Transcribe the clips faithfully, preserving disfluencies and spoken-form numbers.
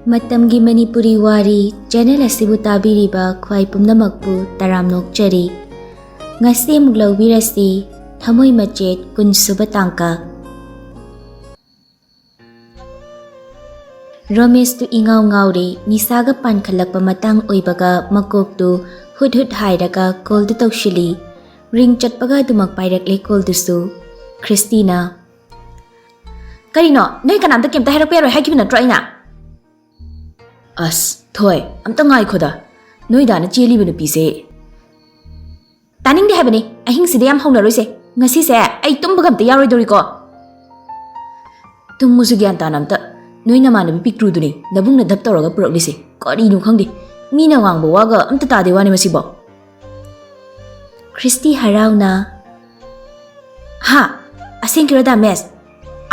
ꯃꯇꯝꯒꯤ ꯃꯅꯤꯄꯨꯔꯤ ꯋꯥꯔꯤ ꯆꯦꯅꯦꯜ ꯑꯁꯤꯕꯨ ꯇꯥꯕꯤꯔꯤꯕ ꯈ꯭ꯋꯥꯏ ꯄꯨꯝꯅꯃꯛꯄꯨ ꯇꯔꯥꯝꯅ ꯑꯣꯛꯆꯔꯤ꯫ ꯉꯁꯤ ꯑꯃꯨꯛ ꯂꯧꯕꯤꯔꯁꯤ ꯊꯃꯣꯏ ꯃꯆꯦꯠ ꯀꯨꯟꯁꯨꯕ ꯇꯥꯡꯀꯛ꯫ ꯔꯣꯃꯦꯁꯇꯨ ꯏꯉꯥꯎ ꯉꯥꯎꯔꯦ꯫ ꯅꯤꯁꯥꯒ ꯄꯥꯟꯈꯠꯂꯛꯄ ꯃꯇꯥꯡ ꯑꯣꯏꯕꯒ ꯃꯀꯣꯛꯇꯨ ꯍꯨꯠ ꯍꯨꯠ ꯍꯥꯏꯔꯒ ꯀꯣꯜꯗꯨ ꯇꯧꯁꯤꯜꯂꯤ꯫ ꯔꯤꯡ ꯆꯠꯄꯒ ꯑꯗꯨꯃꯛ ꯄꯥꯏꯔꯛꯂꯦ ꯀꯣꯜꯗꯨꯁꯨ꯫ ꯈ꯭ꯔꯤꯁꯇꯤꯅ, "ꯀꯔꯤꯅꯣ? ꯅꯣꯏ ꯀꯅꯥꯝꯇ ꯀꯩꯝꯇ ꯍꯥꯏꯔꯛꯄ ꯌꯥꯔꯣꯏ ꯍꯥꯏꯈꯤꯕ ꯅꯠꯇ꯭ꯔꯣ ꯑꯩꯅ?" "ꯑꯁ ꯊꯣꯏ, ꯑꯝꯇ ꯉꯥꯏꯈꯣꯗ꯫ ꯅꯣꯏ ꯗꯥꯅ ꯆꯦꯜꯂꯤꯕ ꯅꯨꯄꯤꯁꯦ ꯇꯥꯅꯤꯡꯗꯦ ꯍꯥꯏꯕꯅꯤ꯫ ꯑꯍꯤꯡꯁꯤꯗ ꯌꯥꯝ ꯍꯧꯅꯔꯣꯏꯁꯦ꯫ ꯉꯁꯤꯁꯦ ꯑꯩ ꯇꯨꯝꯕꯒ ꯑꯝꯇ ꯌꯥꯔꯣꯏꯗꯧꯔꯤꯀꯣ꯫" "ꯇꯨꯝꯃꯨꯁꯨ ꯒ꯭ꯌꯥꯟ ꯇꯥꯅ ꯑꯝꯇ꯫ ꯅꯣꯏ ꯅꯃꯥꯟꯅꯕꯤ ꯄꯤꯛꯇ꯭ꯔꯨꯗꯨꯅꯤ ꯅꯕꯨꯡꯅ ꯙꯞ ꯇꯧꯔꯒ ꯄꯨꯔꯛꯂꯤꯁꯦ꯫ ꯀꯔꯤꯅꯣ ꯈꯪꯗꯦ, ꯃꯤꯅ ꯉꯥꯡꯕ ꯋꯥꯒ ꯑꯝꯇ ꯇꯥꯗꯦ ꯋꯥꯅꯤ ꯃꯁꯤꯕꯣ꯫" ꯈ꯭ꯔꯤꯁꯇꯤ ꯍꯔꯥꯎꯅ, "ꯍꯥ? ꯑꯁꯦꯡꯀꯤꯔꯣ ꯗꯥ ꯃꯦꯁ?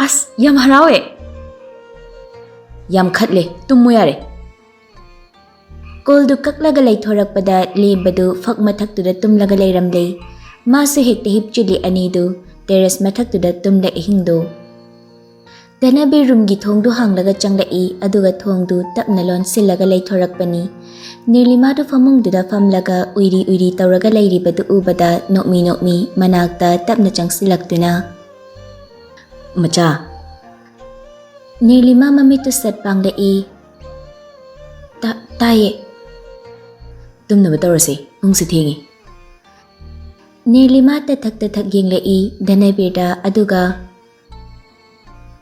ꯑꯁ, ꯌꯥꯝ ꯍꯔꯥꯎꯋꯦ꯫" "ꯌꯥꯝ ꯈꯠꯂꯦ, ꯇꯨꯝꯃꯨ ꯌꯥꯔꯦ꯫" ꯀꯣꯜꯗꯨ ꯀꯛꯂꯒ ꯂꯩꯊꯣꯔꯛꯄꯗ ꯂꯦꯝꯕꯗꯨ ꯐꯛ ꯃꯊꯛꯇꯨꯗ ꯇꯨꯝꯂꯒ ꯂꯩꯔꯝꯂꯦ꯫ ꯃꯥꯁꯨ ꯍꯦꯛꯇ ꯍꯤꯞꯆꯤꯜꯂꯤ ꯑꯅꯤꯗꯨ ꯇꯦꯔꯦꯁ ꯃꯊꯛꯇꯨꯗ ꯇꯨꯝꯂꯛꯏ ꯍꯤꯡꯗꯨ꯫ ꯙꯅꯕꯤꯔ ꯔꯨꯝꯒꯤ ꯊꯣꯡꯗꯨ ꯍꯥꯡꯂꯒ ꯆꯪꯂꯛꯏ, ꯑꯗꯨꯒ ꯊꯣꯡꯗꯨ ꯇꯞꯅ ꯂꯣꯟꯁꯤꯜꯂꯒ ꯂꯩꯊꯣꯔꯛꯄꯅꯤ꯫ ꯅꯤꯔꯂꯤꯃꯥꯗꯨ ꯐꯃꯨꯡꯗꯨꯗ ꯐꯝꯂꯒ ꯎꯏꯔꯤ ꯎꯏꯔꯤ ꯇꯧꯔꯒ ꯂꯩꯔꯤꯕꯗꯨ ꯎꯕꯗ ꯅꯣꯛꯃꯤ ꯅꯣꯛꯃꯤ ꯃꯅꯥꯛꯇ ꯇꯞꯅ ꯆꯪꯁꯤꯜꯂꯛꯇꯨꯅ, "ꯃꯆꯥ꯫" ꯅꯤꯔꯂꯤꯃꯥ ꯃꯃꯤꯠꯇꯨ ꯁꯠ ꯄꯥꯡꯂꯛꯏ꯫ "ꯇꯥ-, ꯇꯥꯏꯌꯦ꯫" "ꯇꯨꯝꯅꯕ ꯇꯧꯔꯁꯦ, ꯄꯨꯡꯁꯨ ꯊꯦꯡꯉꯤ꯫" ꯅꯤꯔꯂꯤꯃꯥ ꯇꯊꯛ ꯇꯊꯛ ꯌꯦꯡꯂꯛꯏ ꯙꯅꯕꯤꯔꯗ, ꯑꯗꯨꯒ,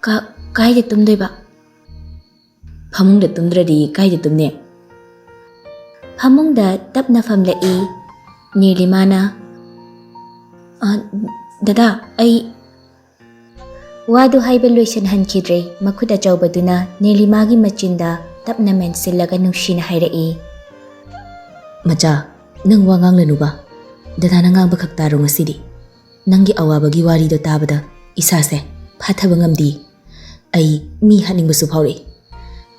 "ꯀ-, ꯀꯥꯏꯗ ꯇꯨꯝꯗꯣꯏꯕ?" "ꯐꯃꯨꯡꯗ ꯇꯨꯝꯗ꯭ꯔꯗꯤ ꯀꯥꯏꯗ ꯇꯨꯝꯅꯤ?" ꯐꯃꯨꯡꯗ ꯇꯞꯅ ꯐꯝꯂꯛꯏ ꯅꯤꯔꯂꯤꯃꯥꯅ꯫ "ꯑ, ꯗꯗꯥ, ꯑꯩ..." ꯋꯥꯗꯨ ꯍꯥꯏꯕ ꯂꯣꯏꯁꯤꯟꯍꯟꯈꯤꯗ꯭ꯔꯦ꯫ ꯃꯈꯨꯠ ꯑꯆꯧꯕꯗꯨꯅ ꯅꯤꯔꯂꯤꯃꯥꯒꯤ ꯃꯆꯤꯟꯗ ꯇꯞꯅ ꯃꯦꯟꯁꯤꯜꯂꯒ ꯅꯨꯡꯁꯤꯅ ꯍꯥꯏꯔꯛꯏ, "ꯃꯆꯥ, ꯅꯪ ꯋꯥ ꯉꯥꯡꯂꯅꯨꯕ꯫ ꯗꯗꯥꯅ ꯉꯥꯡꯕ ꯈꯛ ꯇꯥꯔꯣ ꯉꯁꯤꯗꯤ꯫ ꯅꯪꯒꯤ ꯑꯋꯥꯕꯒꯤ ꯋꯥꯔꯤꯗꯣ ꯇꯥꯕꯗ ꯏꯁꯥꯁꯦ ꯐꯥꯊꯕ ꯉꯝꯗꯦ꯫ ꯑꯩ ꯃꯤ ꯍꯥꯠꯅꯤꯡꯕꯁꯨ ꯐꯥꯎꯔꯛꯏ꯫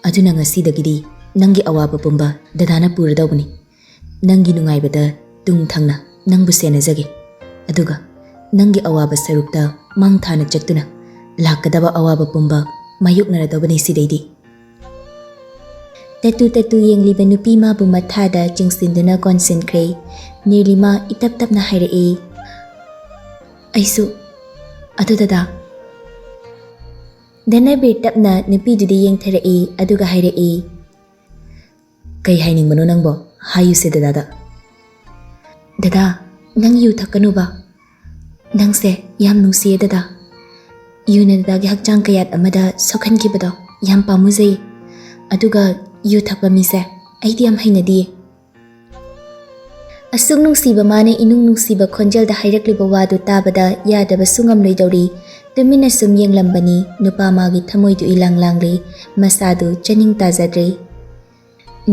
ꯑꯗꯨꯅ ꯉꯁꯤꯗꯒꯤꯗꯤ ꯅꯪꯒꯤ ꯑꯋꯥꯕ ꯄꯨꯝꯕ ꯗꯗꯥꯅ ꯄꯨꯔꯗꯧꯕꯅꯤ꯫ ꯅꯪꯒꯤ ꯅꯨꯡꯉꯥꯏꯕꯗ ꯇꯨꯡ ꯊꯪꯅ ꯅꯪꯕꯨ ꯁꯦꯟꯅꯖꯒꯦ꯫ ꯑꯗꯨꯒ ꯅꯪꯒꯤ ꯑꯋꯥꯕ ꯁꯔꯨꯛꯇ ꯃꯥꯡ ꯊꯥꯅ ꯆꯠꯇꯨꯅ ꯂꯥꯛꯀꯗꯕ ꯑꯋꯥꯕ ꯄꯨꯝꯕ ꯃꯥꯌꯣꯛꯅꯔꯗꯧꯕꯅꯤ ꯁꯤꯗꯩꯗꯤ꯫" ꯇꯠꯇꯨ ꯇꯠꯇꯨ ꯌꯦꯡꯂꯤꯕ ꯅꯨꯄꯤ ꯃꯥꯕꯨ ꯃꯊꯥꯗ ꯆꯤꯡꯁꯤꯟꯗꯨꯅ ꯀꯣꯟꯁꯤꯟꯈ꯭ꯔꯦ꯫ ꯅꯤꯔꯂꯤꯃꯥ ꯏꯇꯞ ꯇꯞꯅ ꯍꯥꯏꯔꯛꯏ, "ꯑꯩꯁꯨ꯫ ꯑꯗꯨ ꯗꯗꯥ?" ꯙꯅꯕꯤꯔ ꯇꯞꯅ ꯅꯨꯄꯤꯗꯨꯗ ꯌꯦꯡꯊꯔꯛꯏ, ꯑꯗꯨꯒ ꯍꯥꯏꯔꯛꯏ, "ꯀꯩ ꯍꯥꯏꯅꯤꯡꯕꯅꯣ ꯅꯪꯕꯣ? ꯍꯥꯏꯌꯨꯁꯦ ꯗꯗꯥꯗ꯫" "ꯗꯗꯥ, ꯅꯪ ꯌꯨ ꯊꯛꯀꯅꯨꯕ꯫ ꯅꯪꯁꯦ ꯌꯥꯝ ꯅꯨꯡꯁꯤꯌꯦ ꯗꯗꯥ꯫ ꯌꯨꯅ ꯗꯗꯥꯒꯤ ꯍꯛꯆꯥꯡ ꯀꯌꯥꯠ ꯑꯃꯗ ꯁꯣꯛꯍꯟꯈꯤꯕꯗꯣ ꯌꯥꯝ ꯄꯥꯝꯃꯨꯖꯩ꯫ ꯑꯗꯨꯒ ꯌꯨ ꯊꯛꯄ ꯃꯤꯁꯦ ꯑꯩꯗꯤ ꯌꯥꯝ ꯍꯩꯅꯗꯤꯌꯦ꯫" ꯑꯁꯨꯛ ꯅꯨꯡꯁꯤꯕ ꯃꯥꯅ ꯏꯅꯨꯡ ꯅꯨꯡꯁꯤꯕ ꯈꯣꯟꯖꯦꯜꯗ ꯍꯥꯏꯔꯛꯂꯤꯕ ꯋꯥꯗꯨ ꯇꯥꯕꯗ ꯌꯥꯗꯕꯁꯨ ꯉꯝꯂꯣꯏꯗꯧꯔꯤ꯫ ꯇꯨꯃꯤꯟꯅ ꯁꯨꯝ ꯌꯦꯡꯂꯝꯕꯅꯤ꯫ ꯅꯨꯄꯥ ꯃꯥꯒꯤ ꯊꯃꯣꯏꯗꯨ ꯏꯂꯥꯡ ꯂꯥꯡꯂꯤ꯫ ꯃꯁꯥꯗꯨ ꯆꯥꯅꯤꯡ ꯇꯥꯖꯗ꯭ꯔꯦ꯫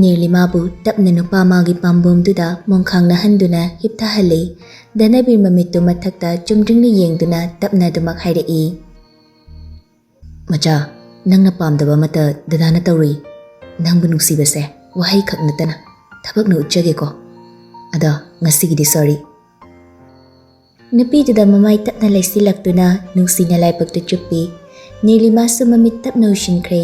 ꯅꯤꯔꯂꯤꯃꯥꯕꯨ ꯇꯞꯅ ꯅꯨꯄꯥ ꯃꯥꯒꯤ ꯄꯥꯝꯕꯣꯝꯗꯨꯗ ꯃꯣꯡꯈꯥꯡꯅꯍꯟꯗꯨꯅ ꯍꯤꯞꯊꯍꯜꯂꯤ꯫ ꯙꯅꯕꯤꯔ ꯃꯃꯤꯠꯇꯨ ꯃꯊꯛꯇ ꯆꯨꯝꯗ꯭ꯔꯤꯡꯅ ꯌꯦꯡꯗꯨꯅ ꯇꯞꯅ ꯑꯗꯨꯃꯛ ꯍꯥꯏꯔꯛꯏ, "ꯃꯆꯥ, ꯅꯪꯅ ꯄꯥꯝꯗꯕ ꯑꯃꯠꯇ ꯗꯗꯥꯅ ꯇꯧꯔꯨꯏ꯫ ꯅꯪꯕꯨ ꯅꯨꯡꯁꯤꯕꯁꯦ ꯋꯥꯍꯩ ꯈꯛ ꯅꯠꯇꯅ ꯊꯕꯛꯅ ꯎꯠꯆꯒꯦꯀꯣ꯫ ꯑꯗꯣ ꯉꯁꯤꯒꯤꯗꯤ ꯁꯣꯔꯤ꯫" ꯅꯨꯄꯤꯗꯨꯗ ꯃꯃꯥꯏ ꯇꯞꯅ ꯂꯩꯁꯤꯜꯂꯛꯇꯨꯅ ꯅꯨꯡꯁꯤꯅ ꯂꯥꯏꯕꯛꯇꯨ ꯆꯨꯞꯄꯤ꯫ ꯅꯤꯔꯂꯤꯃꯥꯁꯨ ꯃꯃꯤꯠ ꯇꯞꯅ ꯎꯏꯁꯤꯟꯈ꯭ꯔꯦ꯫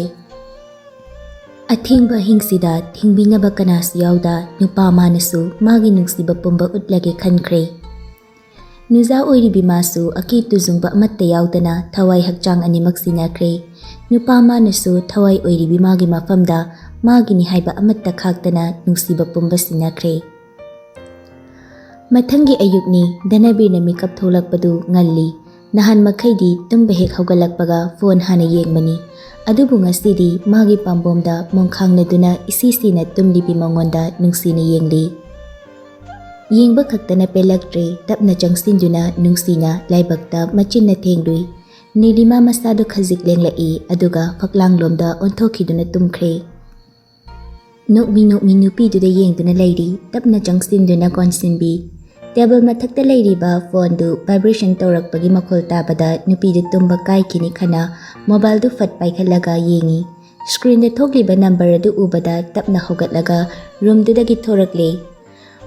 ꯑꯊꯦꯡꯕ ꯑꯍꯤꯡꯁꯤꯗ ꯊꯤꯡꯕꯤꯅꯕ ꯀꯅꯥꯁꯨ ꯌꯥꯎꯗ ꯅꯨꯄꯥ ꯃꯥꯅꯁꯨ ꯃꯥꯒꯤ ꯅꯨꯡꯁꯤꯕ ꯄꯨꯝꯕ ꯎꯠꯂꯒꯦ ꯈꯟꯈ꯭ꯔꯦ꯫ ꯅꯨꯖꯥ ꯑꯣꯏꯔꯤꯕꯤ ꯃꯥꯁꯨ ꯑꯀꯤ ꯇꯨꯖꯨꯡꯕ ꯑꯃꯠꯇ ꯌꯥꯎꯗꯅ ꯊꯋꯥꯏ ꯍꯛꯆꯥꯡ ꯑꯅꯤꯃꯛ ꯁꯤꯟꯅꯈ꯭ꯔꯦ꯫ ꯅꯨꯄꯥ ꯃꯥꯅꯁꯨ ꯊꯋꯥꯏ ꯑꯣꯏꯔꯤꯕꯤ ꯃꯥꯒꯤ ꯃꯐꯝꯗ ꯃꯥꯒꯤꯅꯤ ꯍꯥꯏꯕ ꯑꯃꯠꯇ ꯈꯥꯛꯇꯅ ꯅꯨꯡꯁꯤꯕ ꯄꯨꯝꯕ ꯁꯤꯟꯅꯈ꯭ꯔꯦ꯫ ꯃꯊꯪꯒꯤ ꯑꯌꯨꯛꯅꯤ꯫ ꯙꯅꯕꯤꯔꯅ ꯃꯤꯀꯞ ꯊꯣꯛꯂꯛꯄꯗꯨ ꯉꯜꯂꯤ꯫ ꯅꯍꯥꯟ ꯃꯈꯩꯗꯤ ꯇꯨꯝꯕ ꯍꯦꯛ ꯍꯧꯒꯠꯂꯛꯄꯒ ꯐꯣꯟ ꯍꯥꯟꯅ ꯌꯦꯡꯕꯅꯤ꯫ ꯑꯗꯨꯕꯨ ꯉꯁꯤꯗꯤ ꯃꯥꯒꯤ ꯄꯥꯝꯕꯣꯝꯗ ꯃꯣꯡꯈꯥꯡꯅꯗꯨꯅ ꯏꯁꯤ ꯁꯤꯅ ꯇꯨꯝꯂꯤꯕꯤ ꯃꯉꯣꯟꯗ ꯅꯨꯡꯁꯤꯅ ꯌꯦꯡꯂꯤ꯫ ꯌꯦꯡꯕ ꯈꯛꯇꯅ ꯄꯦꯜꯂꯛꯇ꯭ꯔꯦ, ꯇꯞꯅ ꯆꯪꯁꯤꯟꯗꯨꯅ ꯅꯨꯡꯁꯤꯅ ꯂꯥꯏꯕꯛꯇ ꯃꯆꯤꯟꯅ ꯊꯦꯡꯂꯨꯏ꯫ ꯅꯤꯔꯂꯤꯃꯥ ꯃꯁꯥꯗꯨ ꯈꯖꯤꯛ ꯂꯦꯡꯂꯛꯏ, ꯑꯗꯨꯒ ꯐꯛꯂꯥꯡꯂꯣꯝꯗ ꯑꯣꯟꯊꯣꯛꯈꯤꯗꯨꯅ ꯇꯨꯝꯈ꯭ꯔꯦ꯫ ꯅꯣꯛꯃꯤ ꯅꯣꯛꯃꯤ ꯅꯨꯄꯤꯗꯨꯗ ꯌꯦꯡꯗꯨꯅ ꯂꯩꯔꯤ, ꯇꯞꯅ ꯆꯪꯁꯤꯟꯗꯨꯅ ꯀꯣꯟꯁꯤꯟꯕꯤ꯫ ꯇꯦꯕꯜ ꯃꯊꯛꯇ ꯂꯩꯔꯤꯕ ꯐꯣꯟꯗꯨ ꯚꯥꯏꯕ꯭ꯔꯦꯁꯟ ꯇꯧꯔꯛꯄꯒꯤ ꯃꯈꯣꯜ ꯇꯥꯕꯗ ꯅꯨꯄꯤꯗꯨ ꯇꯨꯝꯕ ꯀꯥꯏꯈꯤꯅꯤ ꯈꯟꯅ ꯃꯣꯕꯥꯏꯜꯗꯨ ꯐꯠ ꯄꯥꯏꯈꯠꯂꯒ ꯌꯦꯡꯉꯤ꯫ ꯁ꯭ꯀ꯭ꯔꯤꯟꯗ ꯊꯣꯛꯂꯤꯕ ꯅꯝꯕꯔ ꯑꯗꯨ ꯎꯕꯗ ꯇꯞꯅ ꯍꯧꯒꯠꯂꯒ ꯔꯨꯝꯗꯨꯗꯒꯤ ꯊꯣꯔꯛꯂꯦ꯫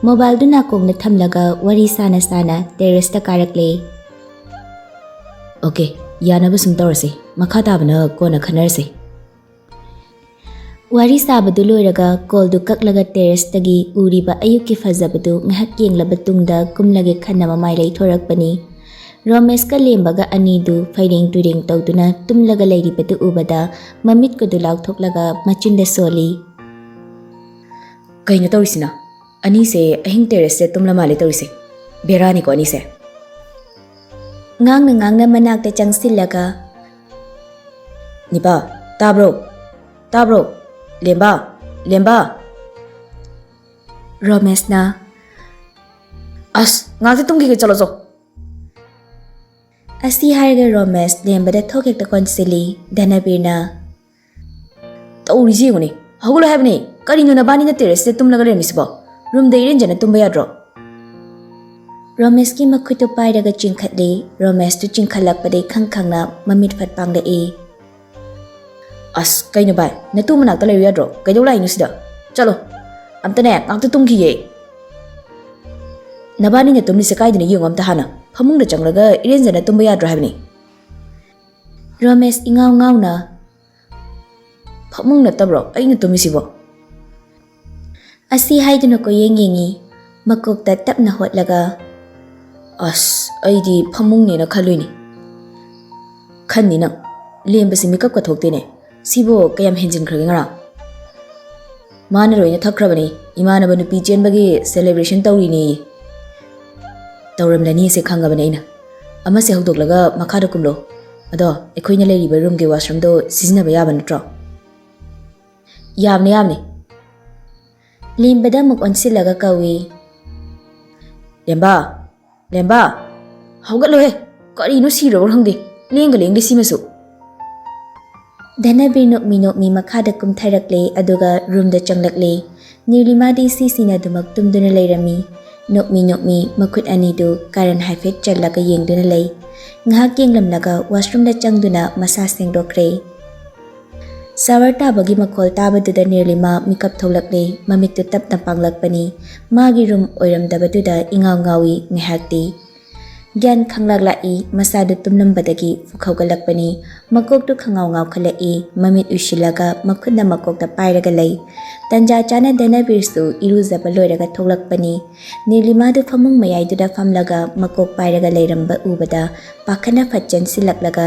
ꯃꯣꯕꯥꯏꯜꯗꯨ ꯅꯥꯀꯣꯡꯗ ꯊꯝꯂꯒ ꯋꯥꯔꯤ ꯁꯥꯅ ꯁꯥꯅ ꯇꯦꯔꯦꯁꯇ ꯀꯥꯔꯛꯂꯦ꯫ "ꯑꯣꯀꯦ, ꯌꯥꯅꯕ ꯁꯨꯝ ꯇꯧꯔꯁꯤ, ꯃꯈꯥ ꯇꯥꯕꯅ ꯀꯣꯟꯅ ꯈꯟꯅꯔꯁꯤ꯫" ꯋꯥꯔꯤ ꯁꯥꯕꯗꯨ ꯂꯣꯏꯔꯒ ꯀꯣꯜꯗꯨ ꯀꯛꯂꯒ ꯇꯦꯔꯦꯁꯇꯒꯤ ꯎꯔꯤꯕ ꯑꯌꯨꯛꯀꯤ ꯐꯖꯕꯗꯨ ꯉꯥꯏꯍꯥꯛ ꯌꯦꯡꯂꯕ ꯇꯨꯡꯗ ꯀꯨꯝꯂꯒꯦ ꯈꯟꯅ ꯃꯃꯥꯏ ꯂꯩꯊꯣꯔꯛꯄꯅꯤ꯫ ꯔꯣꯃꯦꯁꯀ ꯂꯦꯝꯕꯒ ꯑꯅꯤꯗꯨ ꯐꯩꯔꯦꯡ ꯇꯨꯔꯦꯡ ꯇꯧꯗꯨꯅ ꯇꯨꯝꯂꯒ ꯂꯩꯔꯤꯕꯗꯨ ꯎꯕꯗ ꯃꯃꯤꯠꯀꯗꯨ ꯂꯥꯎꯊꯣꯛꯂꯒ ꯃꯆꯤꯟꯗ ꯁꯣꯜꯂꯤ꯫ ꯀꯩꯅꯣ ꯇꯧꯔꯤꯁꯤꯅ? ꯑꯅꯤꯁꯦ ꯑꯍꯤꯡ ꯇꯦꯔꯦꯁꯇ ꯇꯨꯝꯂ ꯃꯥꯜꯂꯦ ꯇꯧꯔꯤꯁꯦ꯫ ꯕꯦꯔꯥꯅꯤꯀꯣ ꯑꯅꯤꯁꯦ꯫ ꯉꯥꯡꯅ ꯉꯥꯡꯅ ꯃꯅꯥꯛꯇ ꯆꯪꯁꯤꯜꯂꯒ, "ꯅꯤꯄꯥ, ꯇꯥꯕ꯭ꯔꯣ? ꯇꯥꯕ꯭ꯔꯣ? ꯂꯦꯝꯕ? ꯂꯦꯝꯕ?" ꯔꯣꯃꯦꯁꯅ, "ꯑꯁ, ꯉꯥꯛꯇ ꯇꯨꯝꯈꯤꯒꯦ, ꯆꯠꯂꯣ ꯆꯣ꯫" ꯑꯁꯤ ꯍꯥꯏꯔꯒ ꯔꯣꯃꯦꯁ ꯂꯦꯝꯕꯗ ꯊꯣꯛ ꯍꯦꯛꯇ ꯀꯣꯟꯁꯤꯜꯂꯤ꯫ ꯙꯅꯕꯤꯔꯅ, "ꯇꯧꯔꯤꯁꯤ ꯌꯦꯡꯉꯨꯅꯦ, ꯍꯧꯒꯠꯂꯣ ꯍꯥꯏꯕꯅꯦ, ꯀꯔꯤꯅꯣ ꯅꯕꯥꯅꯤꯅ ꯇꯦꯔꯦꯁꯇ ꯇꯨꯝꯂꯒ ꯂꯩꯔꯝꯃꯤꯁꯤꯕꯣ? ꯔꯨꯝꯗ ꯏꯔꯦꯟꯖꯅ ꯇꯨꯝꯕ ꯌꯥꯗ꯭ꯔꯣ?" ꯔꯣꯃꯦꯁꯀꯤ ꯃꯈꯨꯠꯇꯨ ꯄꯥꯏꯔꯒ ꯆꯤꯡꯈꯠꯂꯤ꯫ ꯔꯣꯃꯦꯁꯇꯨ ꯆꯤꯡꯈꯠꯂꯛꯄꯗꯩ ꯈꯪ ꯈꯪꯅ ꯃꯃꯤꯠ ꯐꯠ ꯄꯥꯡꯂꯛꯏ꯫ "ꯑꯁ, ꯀꯩꯅꯣ ꯚꯥꯏ, ꯅꯇꯨ ꯃꯅꯥꯛꯇ ꯂꯩꯌꯨ ꯌꯥꯗ꯭ꯔꯣ? ꯀꯩꯗꯧ ꯂꯥꯛꯏꯅꯣ ꯁꯤꯗ? ꯆꯠꯂꯣ, ꯑꯝꯇꯅꯦ ꯉꯥꯛꯇ ꯇꯨꯝꯈꯤꯒꯦ꯫ ꯅꯕꯥꯅꯤꯅ ꯇꯨꯝꯂꯤꯁꯦ ꯀꯥꯏꯗꯅꯣ ꯌꯦꯡꯉꯣ ꯑꯝꯇ ꯍꯥꯟꯅ꯫ ꯐꯃꯨꯡꯗ ꯆꯪꯂꯒ ꯏꯔꯦꯟꯖꯅ ꯇꯨꯝꯕ ꯌꯥꯗ꯭ꯔꯣ ꯍꯥꯏꯕꯅꯤ?" ꯔꯣꯃꯦꯁ ꯏꯉꯥꯎ ꯉꯥꯎꯅ, "ꯐꯃꯨꯡ ꯅꯠꯇꯕ꯭ꯔꯣ ꯑꯩꯅ ꯇꯨꯝꯃꯤꯁꯤꯕꯣ?" ꯑꯁꯤ ꯍꯥꯏꯗꯨꯅ ꯀꯣꯏꯌꯦꯡ ꯌꯦꯡꯉꯤ꯫ ꯃꯀꯣꯛꯇ ꯇꯞꯅ ꯍꯣꯠꯂꯒ, "ꯑꯁ, ꯑꯩꯗꯤ ꯐꯃꯨꯡꯅꯦꯅ ꯈꯜꯂꯨꯏꯅꯤ꯫" "ꯈꯟꯅꯤ ꯅꯪ꯫ ꯂꯦꯝꯕꯁꯤ ꯃꯤꯀꯞꯀ ꯊꯣꯛꯇꯦꯅꯦ꯫ ꯁꯤꯕꯨ ꯀꯌꯥꯝ ꯍꯦꯟꯖꯤꯟꯈ꯭ꯔꯒꯦ ꯉꯔꯥꯡ?" "ꯃꯥꯅ ꯂꯣꯏꯅ ꯊꯛꯈ꯭ꯔꯕꯅꯤ꯫ ꯏꯃꯥꯟꯅꯕ ꯅꯨꯄꯤ ꯆꯦꯟꯕꯒꯤ celebration ꯇꯧꯔꯤꯅꯦꯌꯦ꯫" "ꯇꯧꯔꯝꯂꯅꯤ ꯑꯁꯦ ꯈꯪꯉꯕꯅꯦ ꯑꯩꯅ꯫ ꯑꯃꯁꯦ ꯍꯧꯗꯣꯛꯂꯒ ꯃꯈꯥꯗ ꯀꯨꯝꯂꯣ꯫ ꯑꯗꯣ ꯑꯩꯈꯣꯏꯅ ꯂꯩꯔꯤꯕ ꯔꯨꯝꯒꯤ ꯋꯥꯁꯔꯨꯝꯗꯣ ꯁꯤꯖꯤꯟꯅꯕ ꯌꯥꯕ ꯅꯠꯇ꯭ꯔꯣ?" "ꯌꯥꯕꯅꯦ, ꯌꯥꯕꯅꯦ꯫" ꯂꯦꯝꯕꯗ ꯑꯃꯨꯛ ꯑꯣꯟꯁꯤꯜꯂꯒ ꯀꯧꯏ꯫ "ꯂꯦꯝꯕ, ꯂꯦꯝꯕ, ꯍꯧꯒꯠꯂꯣꯍꯦ꯫ ꯀꯔꯤꯅꯣ ꯁꯤꯔꯕ꯭ꯔꯥ ꯈꯪꯗꯦ꯫ ꯂꯦꯡꯒ ꯂꯦꯡꯗꯦ ꯁꯤꯃꯁꯨ꯫" ꯙꯅꯕꯤꯔ ꯅꯣꯛꯃꯤ ꯅꯣꯛꯃꯤ ꯃꯈꯥꯗ ꯀꯨꯝꯊꯔꯛꯂꯦ, ꯑꯗꯨꯒ ꯔꯨꯝꯗ ꯆꯪꯂꯛꯂꯦ꯫ ꯅꯤꯔꯂꯤꯃꯥꯗꯤ ꯁꯤꯁꯤꯅ ꯑꯗꯨꯃꯛ ꯇꯨꯝꯗꯨꯅ ꯂꯩꯔꯝꯃꯤ꯫ ꯅꯣꯛꯃꯤ ꯅꯣꯛꯃꯤ ꯃꯈꯨꯠ ꯑꯅꯤꯗꯨ ꯀꯥꯔꯟ ꯍꯥꯏꯐꯦꯠ ꯆꯜꯂꯒ ꯌꯦꯡꯗꯨꯅ ꯂꯩ꯫ ꯉꯥꯏꯍꯥꯛ ꯌꯦꯡꯂꯝꯂꯒ ꯋꯥꯁꯔꯨꯝꯗ ꯆꯪꯗꯨꯅ ꯃꯁꯥ ꯁꯦꯡꯗꯣꯛꯈ꯭ꯔꯦ꯫ ꯁꯥꯋꯔ ꯇꯥꯕꯒꯤ ꯃꯈꯣꯜ ꯇꯥꯕꯗꯨꯗ ꯅꯤꯔꯂꯤꯃꯥ ꯃꯤꯀꯞ ꯊꯣꯛꯂꯛꯂꯦ꯫ ꯃꯃꯤꯠꯇꯨ ꯇꯞꯅ ꯄꯥꯡꯂꯛꯄꯅꯤ꯫ ꯃꯥꯒꯤ ꯔꯨꯝ ꯑꯣꯏꯔꯝꯗꯕꯗꯨꯗ ꯏꯉꯥꯎ ꯉꯥꯎꯏ ꯉꯥꯏꯍꯥꯛꯇꯤ꯫ ꯒ꯭ꯌꯥꯟ ꯈꯪꯂꯥꯛ ꯂꯥꯛꯏ꯫ ꯃꯁꯥꯗꯨ ꯇꯨꯝꯂꯝꯕꯗꯒꯤ ꯐꯨꯛ ꯍꯧꯒꯠꯂꯛꯄꯅꯤ꯫ ꯃꯀꯣꯛꯇꯨ ꯈꯪꯉꯥꯎ ꯉꯥꯎꯈꯠꯂꯛꯏ꯫ ꯃꯃꯤꯠ ꯎꯏꯁꯤꯜꯂꯒ ꯃꯈꯨꯠꯅ ꯃꯀꯣꯛꯇ ꯄꯥꯏꯔꯒ ꯂꯩ꯫ ꯇꯟꯖꯥ ꯆꯥꯅ ꯙꯅꯕꯤꯔꯁꯨ ꯏꯔꯨꯖꯕ ꯂꯣꯏꯔꯒ ꯊꯣꯛꯂꯛꯄꯅꯤ꯫ ꯅꯤꯔꯂꯤꯃꯥꯗꯨ ꯐꯃꯨꯡ ꯃꯌꯥꯏꯗꯨꯗ ꯐꯝꯂꯒ ꯃꯀꯣꯛ ꯄꯥꯏꯔꯒ ꯂꯩꯔꯝꯕ ꯎꯕꯗ ꯄꯥꯈꯠꯅ ꯐꯠ ꯆꯦꯟꯁꯤꯜꯂꯛꯂꯒ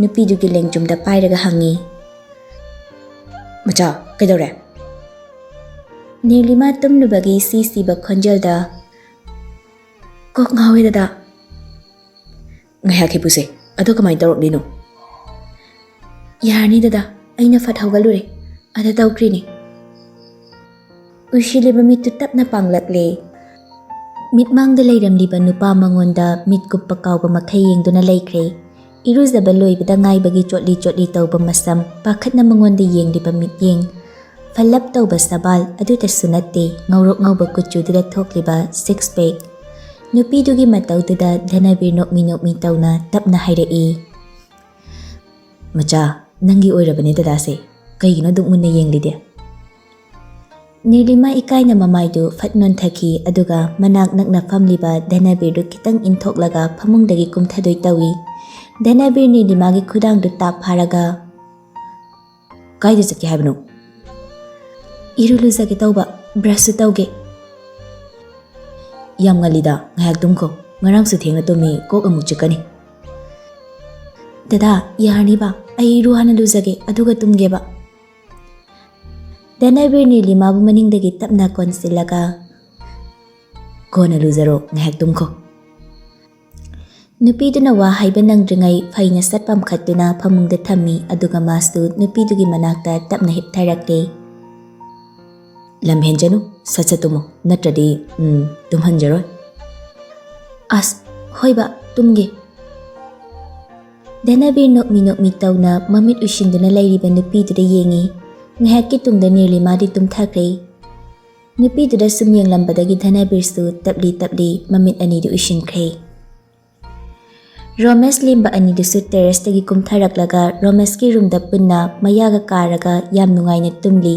ꯅꯨꯄꯤꯗꯨꯒꯤ ꯂꯦꯡꯖꯨꯝꯗ ꯄꯥꯏꯔꯒ ꯍꯪꯉꯤ, "ꯃꯆꯥ, ꯀꯩꯗꯧꯔꯦ?" ꯅꯤꯔꯂꯤꯃꯥ ꯇꯨꯝꯂꯨꯕꯒꯤ ꯁꯤ ꯁꯤꯕ ꯈꯣꯟꯖꯦꯜꯗ, "ꯀꯣꯛ ꯉꯥꯎꯋꯦ ꯗꯗꯥ꯫" "ꯉꯥꯏꯍꯥꯛ ꯍꯤꯞꯄꯨꯁꯦ꯫ ꯑꯗꯣ ꯀꯃꯥꯏꯅ ꯇꯧꯔꯛꯂꯤꯅꯣ?" "ꯌꯥꯔꯅꯤ ꯗꯗꯥ, ꯑꯩꯅ ꯐꯠ ꯍꯧꯒꯠꯂꯨꯔꯦ꯫ ꯑꯗ ꯇꯧꯈ꯭ꯔꯤꯅꯤ꯫" ꯎꯏꯁꯤꯜꯂꯤꯕ ꯃꯤꯠꯇꯨ ꯇꯞꯅ ꯄꯥꯡꯂꯛꯂꯦ꯫ ꯃꯤꯠꯃꯥꯡꯗ ꯂꯩꯔꯝꯂꯤꯕ ꯅꯨꯄꯥ ꯃꯉꯣꯟꯗ ꯃꯤꯠ ꯀꯨꯞꯄ ꯀꯥꯎꯕ ꯃꯈꯩ ꯌꯦꯡꯗꯨꯅ ꯂꯩꯈ꯭ꯔꯦ꯫ ꯏꯔꯨꯖꯕ ꯂꯣꯏꯕꯗ ꯉꯥꯏꯕꯒꯤ ꯆꯣꯠꯂꯤ ꯆꯣꯠꯂꯤ ꯇꯧꯕ ꯃꯁꯝ, ꯄꯥꯈꯠꯅ ꯃꯉꯣꯟꯗ ꯌꯦꯡꯂꯤꯕ ꯃꯤꯠꯌꯦꯡ, ꯐꯜꯂꯞ ꯇꯧꯕ ꯁꯕꯥꯜ ꯑꯗꯨꯇꯁꯨ ꯅꯠꯇꯦ, ꯉꯧꯔꯣꯛ ꯉꯧꯕ ꯀꯨꯆꯨꯗꯨꯗ ꯊꯣꯛꯂꯤꯕ six pack꯫ ꯅꯨꯄꯤꯗꯨꯒꯤ ꯃꯇꯧꯗꯨꯗ ꯙꯅꯕꯤꯔ ꯅꯣꯛꯃꯤ ꯅꯣꯛꯃꯤ ꯇꯧꯅ ꯇꯞꯅ ꯍꯥꯏꯔꯛꯏ, "ꯃꯆꯥ, ꯅꯪꯒꯤ ꯑꯣꯏꯔꯕꯅꯦ ꯗꯗꯥꯁꯦ꯫ ꯀꯩꯒꯤꯅꯣ ꯑꯗꯨꯛ ꯃꯨꯟꯅ ꯌꯦꯡꯂꯤꯗꯤ?" ꯅꯤꯔꯂꯤꯃꯥ ꯏꯀꯥꯏꯅ ꯃꯃꯥꯏꯗꯨ ꯐꯠ ꯅꯣꯟꯊꯈꯤ, ꯑꯗꯨꯒ ꯃꯅꯥꯛ ꯅꯛꯅ ꯐꯝꯂꯤꯕ ꯙꯅꯕꯤꯔꯗꯨ ꯈꯤꯇꯪ ꯏꯟꯊꯣꯛꯂꯒ ꯐꯃꯨꯡꯗꯒꯤ ꯀꯨꯝꯊꯗꯣꯏ ꯇꯧꯏ꯫ ꯙꯅꯕꯤꯔ ꯅꯤꯔꯂꯤꯃꯥꯒꯤ ꯈꯨꯗꯥꯡꯗꯨ ꯇꯥꯞ ꯐꯥꯔꯒ, "ꯀꯥꯏꯗ ꯆꯠꯀꯦ ꯍꯥꯏꯕꯅꯣ?" "ꯏꯔꯨ ꯂꯨꯖꯒꯦ ꯇꯧꯕ, ꯕ꯭ꯔꯁꯁꯨ ꯇꯧꯒꯦ꯫" "ꯌꯥꯝ ꯉꯜꯂꯤꯗ, ꯉꯥꯏꯍꯥꯛ ꯇꯨꯝꯈꯣ꯫ ꯉꯔꯥꯡꯁꯨ ꯊꯦꯡꯅ ꯇꯨꯝꯃꯤ, ꯀꯣꯛ ꯑꯃꯨꯛ ꯆꯤꯛꯀꯅꯤ꯫" "ꯗꯗꯥ, ꯌꯥꯔꯅꯤꯕ, ꯑꯩ ꯏꯔꯨ ꯍꯥꯟꯅ ꯂꯨꯖꯒꯦ, ꯑꯗꯨꯒ ꯇꯨꯝꯒꯦꯕ꯫" ꯙꯅꯕꯤꯔ ꯅꯤꯔꯂꯤꯃꯥꯕꯨ ꯃꯅꯤꯡꯗꯒꯤ ꯇꯞꯅ ꯀꯣꯟꯁꯤꯜꯂꯒ, "ꯀꯣꯟꯅ ꯂꯨꯖꯔꯣ, ꯉꯥꯏꯍꯥꯛ ꯇꯨꯝꯈꯣ꯫" ꯅꯨꯄꯤꯗꯨꯅ ꯋꯥ ꯍꯥꯏꯕ ꯅꯪꯗ꯭ꯔꯤꯉꯩ ꯐꯩꯅ ꯁꯠ ꯄꯝꯈꯠꯇꯨꯅ ꯐꯃꯨꯡꯗ ꯊꯝꯃꯤ, ꯑꯗꯨꯒ ꯃꯥꯁꯨ ꯅꯨꯄꯤꯗꯨꯒꯤ ꯃꯅꯥꯛꯇ ꯇꯞꯅ ꯍꯤꯞꯊꯔꯛꯂꯦ꯫ "ꯂꯝ ꯍꯦꯟꯖꯅꯨ, ꯁꯠ ꯁꯠ ꯇꯨꯝꯃꯨ, ꯅꯠꯇ꯭ꯔꯗꯤ, ꯎꯝ, ꯇꯨꯝꯍꯟꯖꯔꯣꯏ꯫" "ꯑꯁ, ꯍꯣꯏꯕ, ꯇꯨꯝꯒꯦ꯫" ꯙꯅꯕꯤꯔ ꯅꯣꯛꯃꯤ ꯅꯣꯛꯃꯤ ꯇꯧꯅ ꯃꯃꯤꯠ ꯎꯏꯁꯤꯟꯗꯨꯅ ꯂꯩꯔꯤꯕ ꯅꯨꯄꯤꯗꯨꯗ ꯌꯦꯡꯉꯤ꯫ ꯉꯥꯏꯍꯥꯛꯀꯤ ꯇꯨꯡꯗ ꯅꯤꯔꯂꯤꯃꯥꯗꯤ ꯇꯨꯝꯊꯈ꯭ꯔꯦ꯫ ꯅꯨꯄꯤꯗꯨꯗ ꯁꯨꯝ ꯌꯦꯡꯂꯝꯕꯗꯒꯤ ꯙꯅꯕꯤꯔꯁꯨ ꯇꯞꯂꯤ ꯇꯞꯂꯤ ꯃꯃꯤꯠ ꯑꯅꯤꯗꯨ ꯎꯏꯁꯤꯟꯈ꯭ꯔꯦ꯫ ꯔꯣꯃꯦꯁ ꯂꯦꯝꯕ ꯑꯅꯤꯗꯨꯁꯨ terraceꯇꯒꯤ ꯀꯨꯝꯊꯔꯛꯂꯒ ꯔꯣꯃꯦꯁꯀꯤ roomꯗ ꯄꯨꯟꯅ ꯃꯌꯥꯒ ꯀꯥꯔꯒ ꯌꯥꯝ ꯅꯨꯡꯉꯥꯏꯅ ꯇꯨꯝꯂꯤ꯫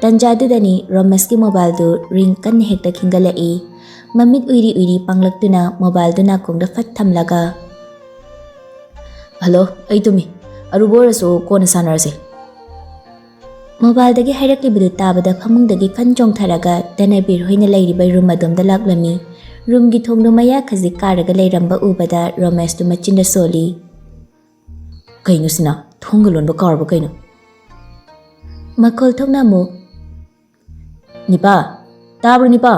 ꯇꯟꯖꯥꯗꯨꯗꯅꯤ ꯔꯣꯃꯦꯁꯀꯤ mobileꯗꯨ ring ꯀꯟꯅ ꯍꯦꯛꯇ ꯈꯤꯡꯒꯠꯂꯛꯏ꯫ ꯃꯃꯤꯠ ꯎꯏꯔꯤ ꯎꯏꯔꯤ ꯄꯥꯡꯂꯛꯇꯨꯅ mobileꯗꯨ ꯅꯥꯀꯣꯡꯗ ꯐꯠ ꯊꯝꯂꯒ, "ꯍꯜꯂꯣ, ꯑꯩ ꯇꯨꯝꯃꯤ꯫ ꯑꯔꯨꯕ ꯑꯣꯏꯔꯁꯨ ꯀꯣꯟꯅ ꯁꯥꯟꯅꯔꯁꯦ꯫" Mobileꯗꯒꯤ ꯍꯥꯏꯔꯛꯂꯤꯕꯗꯨ ꯇꯥꯕꯗ ꯐꯃꯨꯡꯗꯒꯤ ꯐꯟ ꯆꯣꯡꯊꯔꯒ ꯙꯅꯕꯤꯔ ꯍꯣꯏꯅ ꯂꯩꯔꯤꯕ room ꯑꯗꯣꯝꯗ ꯂꯥꯛꯂꯝꯃꯤ꯫ Roomꯒꯤ ꯊꯣꯡꯗꯨ ꯃꯌꯥ ꯈꯖꯤꯛ ꯀꯥꯔꯒ ꯂꯩꯔꯝꯕ ꯎꯕꯗ ꯔꯣꯃꯦꯁꯇꯨ ꯃꯆꯤꯟꯗ ꯁꯣꯜꯂꯤ꯫ "ꯀꯩꯅꯣ ꯁꯤꯅ? ꯊꯣꯡꯒ ꯂꯣꯟꯕ ꯀꯥꯎꯔꯕ ꯀꯩꯅꯣ?" ꯃꯈꯣꯜ ꯊꯣꯛꯅ ꯑꯃꯨꯛ, "ꯅꯤꯄꯥ, ꯇꯥꯕ꯭ꯔꯣ ꯅꯤꯄꯥ?"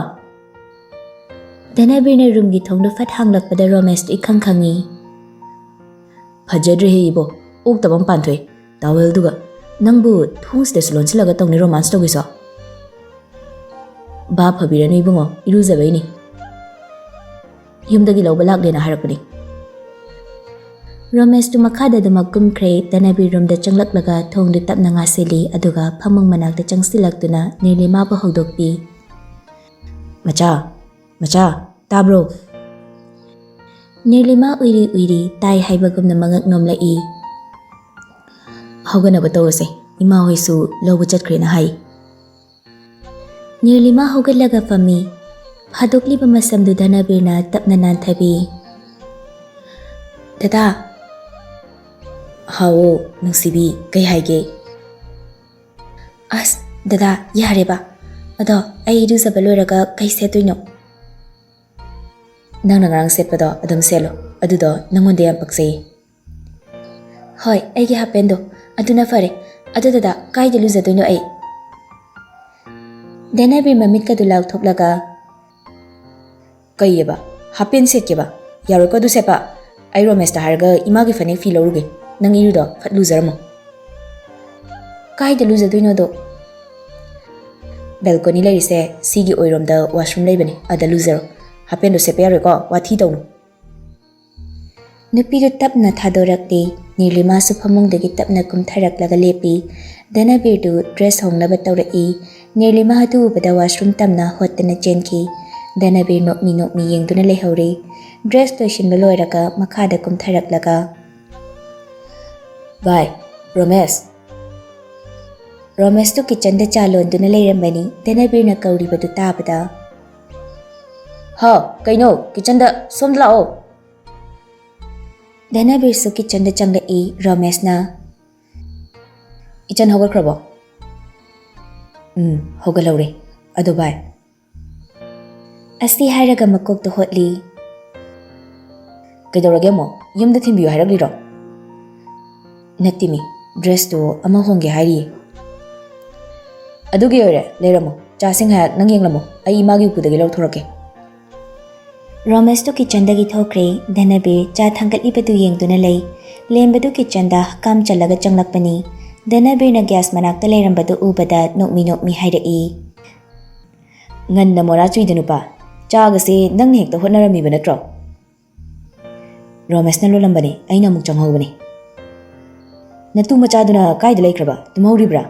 ꯙꯅꯕꯤꯔꯅ roomꯒꯤ ꯊꯣꯡꯗꯨ ꯐꯠ ꯍꯥꯡꯂꯛꯄꯗ ꯔꯣꯃꯦꯁꯇꯨ ꯏꯈꯪ ꯈꯪꯉꯤ꯫ "ꯐꯖꯗ꯭ꯔꯦꯍꯦ ꯏꯕꯣ, ꯑꯣꯛꯇꯕ ꯑꯃ ꯄꯥꯟꯊꯣꯛꯑꯦ꯫ Towelꯗꯨꯒ ꯅꯪꯕꯨ ꯊꯣꯡꯁꯤꯗꯁꯨ ꯂꯣꯟꯁꯤꯜꯂꯒ ꯇꯧꯅꯤ romance ꯇꯧꯒꯦꯁꯣ?" "ꯚꯥꯞ ꯐꯕꯤꯔꯅꯨ ꯏꯕꯨꯡꯉꯣ, ꯏꯔꯨꯖꯕꯩꯅꯤ꯫ ꯌꯨꯝꯗꯒꯤ ꯂꯧꯕ ꯂꯥꯛꯂꯦꯅ ꯍꯥꯏꯔꯛꯄꯅꯤ꯫" ꯔꯣꯃꯦꯁꯇꯨ ꯃꯈꯥꯗ ꯑꯗꯨꯃꯛ ꯀꯨꯝꯈ꯭ꯔꯦ꯫ ꯙꯅꯕꯤꯔ roomꯗ ꯆꯪꯂꯛꯂꯒ ꯊꯣꯡꯗꯨ ꯇꯞꯅ ꯉꯥꯁꯤꯜꯂꯤ, ꯑꯗꯨꯒ ꯐꯃꯨꯡ ꯃꯅꯥꯛꯇ ꯆꯪꯁꯤꯜꯂꯛꯇꯨꯅ ꯅꯤꯔꯂꯤꯃꯥꯕꯨ ꯍꯧꯗꯣꯛꯄꯤ꯫ "ꯃꯆꯥ, ꯃꯆꯥ, ꯇꯥꯕ꯭ꯔꯣ?" ꯅꯤꯔꯂꯤꯃꯥ ꯎꯏꯔꯤ ꯎꯏꯔꯤ ꯇꯥꯏ ꯍꯥꯏꯕꯒꯨꯝꯅ ꯃꯉꯛ ꯅꯣꯝꯂꯛꯏ꯫ "ꯍꯧꯒꯠꯅꯕ ꯇꯧꯔꯁꯦ, ꯏꯃꯥ ꯍꯣꯏꯁꯨ ꯂꯧꯕ ꯆꯠꯈ꯭ꯔꯦꯅ ꯍꯥꯏ꯫" ꯅꯤꯔꯂꯤꯃꯥ ꯍꯧꯒꯠꯂꯒ ꯐꯝꯃꯤ꯫ ꯐꯥꯗꯣꯛꯂꯤꯕ ꯃꯁꯝꯗꯨ ꯙꯅꯕꯤꯔꯅ ꯇꯞꯅ ꯅꯥꯟꯊꯕꯤ꯫ "ꯗꯗꯥ꯫" "ꯍꯥꯎ, ꯅꯨꯡꯁꯤꯕꯤ, ꯀꯩ ꯍꯥꯏꯒꯦ?" "ꯑꯁ, ꯗꯗꯥ, ꯌꯥꯔꯦꯕ꯫ ꯑꯗꯣ ꯑꯩ ꯏꯔꯨꯖꯕ ꯂꯣꯏꯔꯒ ꯀꯩ ꯁꯦꯠꯇꯣꯏꯅꯣ?" "ꯅꯪꯅ ꯉꯔꯥꯡ ꯁꯦꯠꯄꯗꯣ ꯑꯗꯨꯝ ꯁꯦꯠꯂꯣ, ꯑꯗꯨꯗꯣ ꯅꯪꯉꯣꯟꯗ ꯌꯥꯝ ꯄꯛꯆꯩꯌꯦ꯫" "ꯍꯣꯏ, ꯑꯩꯒꯤ half pantꯗꯣ꯫ ꯑꯗꯨꯅ ꯐꯔꯦ꯫ ꯑꯗꯨ ꯗꯗꯥ, ꯀꯥꯏꯗ ꯂꯨꯖꯗꯣꯏꯅꯣ ꯑꯩ?" ꯙꯅꯕꯤꯔ ꯃꯃꯤꯠꯀꯗꯨ ꯂꯥꯎꯊꯣꯛꯂꯒ, "ꯀꯩꯑꯕ? Half pant ꯁꯦꯠꯀꯦꯕ? ꯌꯥꯔꯣꯏꯀꯣ ꯑꯗꯨ ꯁꯦꯠꯄ꯫ ꯑꯩ ꯔꯣꯃꯦꯁꯇ ꯍꯥꯏꯔꯒ ꯏꯃꯥꯒꯤ ꯐꯅꯦꯛ ꯐꯤ ꯂꯧꯔꯨꯒꯦ꯫ ꯅꯪ ꯏꯔꯨꯗꯣ ꯐꯠ ꯂꯨꯖꯔꯝꯃꯣ꯫" "ꯀꯥꯏꯗ ꯂꯨꯖꯗꯣꯏꯅꯣꯗꯣ?" "Balcony ꯂꯩꯔꯤꯁꯦ, ꯁꯤꯒꯤ ꯑꯣꯏꯔꯣꯝꯗ washroom ꯂꯩꯕꯅꯦ, ꯑꯗ ꯂꯨꯖꯔꯣ꯫ Half pantꯗꯣ ꯁꯦꯠꯄ ꯌꯥꯔꯣꯏꯀꯣ, ꯋꯥꯊꯤ ꯇꯧꯅꯨ꯫" ꯅꯨꯄꯤꯗꯨ ꯇꯞꯅ ꯊꯥꯗꯣꯔꯛꯂꯤ꯫ ꯅꯤꯔꯂꯤꯃꯥꯁꯨ ꯐꯃꯨꯡꯗꯒꯤ ꯇꯞꯅ ꯀꯨꯝꯊꯔꯛꯂꯒ ꯂꯦꯞꯄꯤ꯫ ꯙꯅꯕꯤꯔꯗꯨ dress ꯍꯣꯡꯅꯕ ꯇꯧꯔꯛꯏ꯫ ꯅꯤꯔꯂꯤꯃꯥ ꯑꯗꯨ ꯎꯕꯗ washroom ꯇꯝꯅ ꯍꯣꯠꯇꯅ ꯆꯦꯟꯈꯤ꯫ ꯙꯅꯕꯤꯔ ꯅꯣꯛꯃꯤ ꯅꯣꯛꯃꯤ ꯌꯦꯡꯗꯨꯅ ꯂꯩꯍꯧꯔꯤ꯫ Dress ꯂꯣꯏꯁꯤꯟꯕ ꯂꯣꯏꯔꯒ ꯃꯈꯥꯗ ꯀꯨꯝꯊꯔꯛꯂꯒ, "ꯚꯥꯏ, ꯔꯣꯃꯦꯁ!" ꯔꯣꯃꯦꯁꯇꯨ kitchenꯗ ꯆꯥ ꯂꯣꯟꯗꯨꯅ ꯂꯩꯔꯝꯕꯅꯤ꯫ ꯙꯅꯕꯤꯔꯅ ꯀꯧꯔꯤꯕꯗꯨ ꯇꯥꯕꯗ, ꯍꯥꯎ, ꯀꯩꯅꯣ? ꯀꯤꯆꯟꯗ, ꯁꯣꯝꯗ ꯂꯥꯛꯑꯣ꯫ ꯙꯅꯕꯤꯔꯁꯨ ꯀꯤꯆꯟꯗ ꯆꯪꯂꯛꯏ꯫ ꯔꯣꯃꯦꯁꯅ, "ꯏꯆꯟ ꯍꯧꯒꯠꯈ꯭ꯔꯕꯣ?" "ꯎꯝ, ꯍꯧꯒꯠꯍꯧꯔꯦ꯫ ꯑꯗꯣ ꯚꯥꯏ?" ꯑꯁꯤ ꯍꯥꯏꯔꯒ ꯃꯀꯣꯛꯇꯣ ꯍꯣꯠꯂꯤ꯫ "ꯀꯩꯗꯧꯔꯒꯦ ꯑꯃꯨꯛ? ꯌꯨꯝꯗ ꯊꯤꯟꯕꯤꯌꯨ ꯍꯥꯏꯔꯛꯂꯤꯔꯣ?" "ꯅꯠꯇꯦꯃꯤ, ꯗ꯭ꯔꯦꯁꯇꯨ ꯑꯃ ꯍꯣꯡꯒꯦ ꯍꯥꯏꯔꯤꯌꯦ꯫" "ꯑꯗꯨꯒꯤ ꯑꯣꯏꯔꯦ, ꯂꯩꯔꯝꯃꯣ꯫ ꯆꯥꯁꯤꯡ ꯉꯥꯏꯍꯥꯛ ꯅꯪ ꯌꯦꯡꯂꯝꯃꯣ, ꯑꯩ ꯏꯃꯥꯒꯤ ꯎꯄꯨꯗꯒꯤ ꯂꯧꯊꯣꯔꯛꯀꯦ꯫" ꯔꯣꯃꯦꯁꯇꯨ ꯀꯤꯆꯟꯗꯒꯤ ꯊꯣꯛꯈ꯭ꯔꯦ꯫ ꯙꯅꯕꯤꯔ ꯆꯥ ꯊꯥꯡꯒꯠꯂꯤꯕꯗꯨ ꯌꯦꯡꯗꯨꯅ ꯂꯩ꯫ ꯂꯦꯝꯕꯗꯨ ꯀꯤꯆꯟꯗ ꯍꯀꯥꯝ ꯆꯜꯂꯒ ꯆꯪꯂꯛꯄꯅꯤ꯫ ꯙꯅꯕꯤꯔꯅ ꯒ꯭ꯌꯥꯁ ꯃꯅꯥꯛꯇ ꯂꯩꯔꯝꯕꯗꯨ ꯎꯕꯗ ꯅꯣꯛꯃꯤ ꯅꯣꯛꯃꯤ ꯍꯥꯏꯔꯛꯏ, "ꯉꯟꯅ ꯃꯣꯔꯥ ꯆꯨꯏꯗ ꯅꯨꯄꯥ, ꯆꯥꯒꯁꯦ ꯅꯪꯅ ꯍꯦꯛꯇ ꯍꯣꯠꯅꯔꯝꯃꯤꯕ ꯅꯠꯇ꯭ꯔꯣ?" "ꯔꯣꯃꯦꯁꯅ ꯂꯣꯜꯂꯝꯕꯅꯦ, ꯑꯩꯅ ꯑꯃꯨꯛ ꯆꯪꯍꯧꯕꯅꯦ꯫" "ꯅꯇꯨ ꯃꯆꯥꯗꯨꯅ ꯀꯥꯏꯗ ꯂꯩꯈ꯭ꯔꯕ? ꯇꯨꯝꯍꯧꯔꯤꯕ꯭ꯔꯥ?"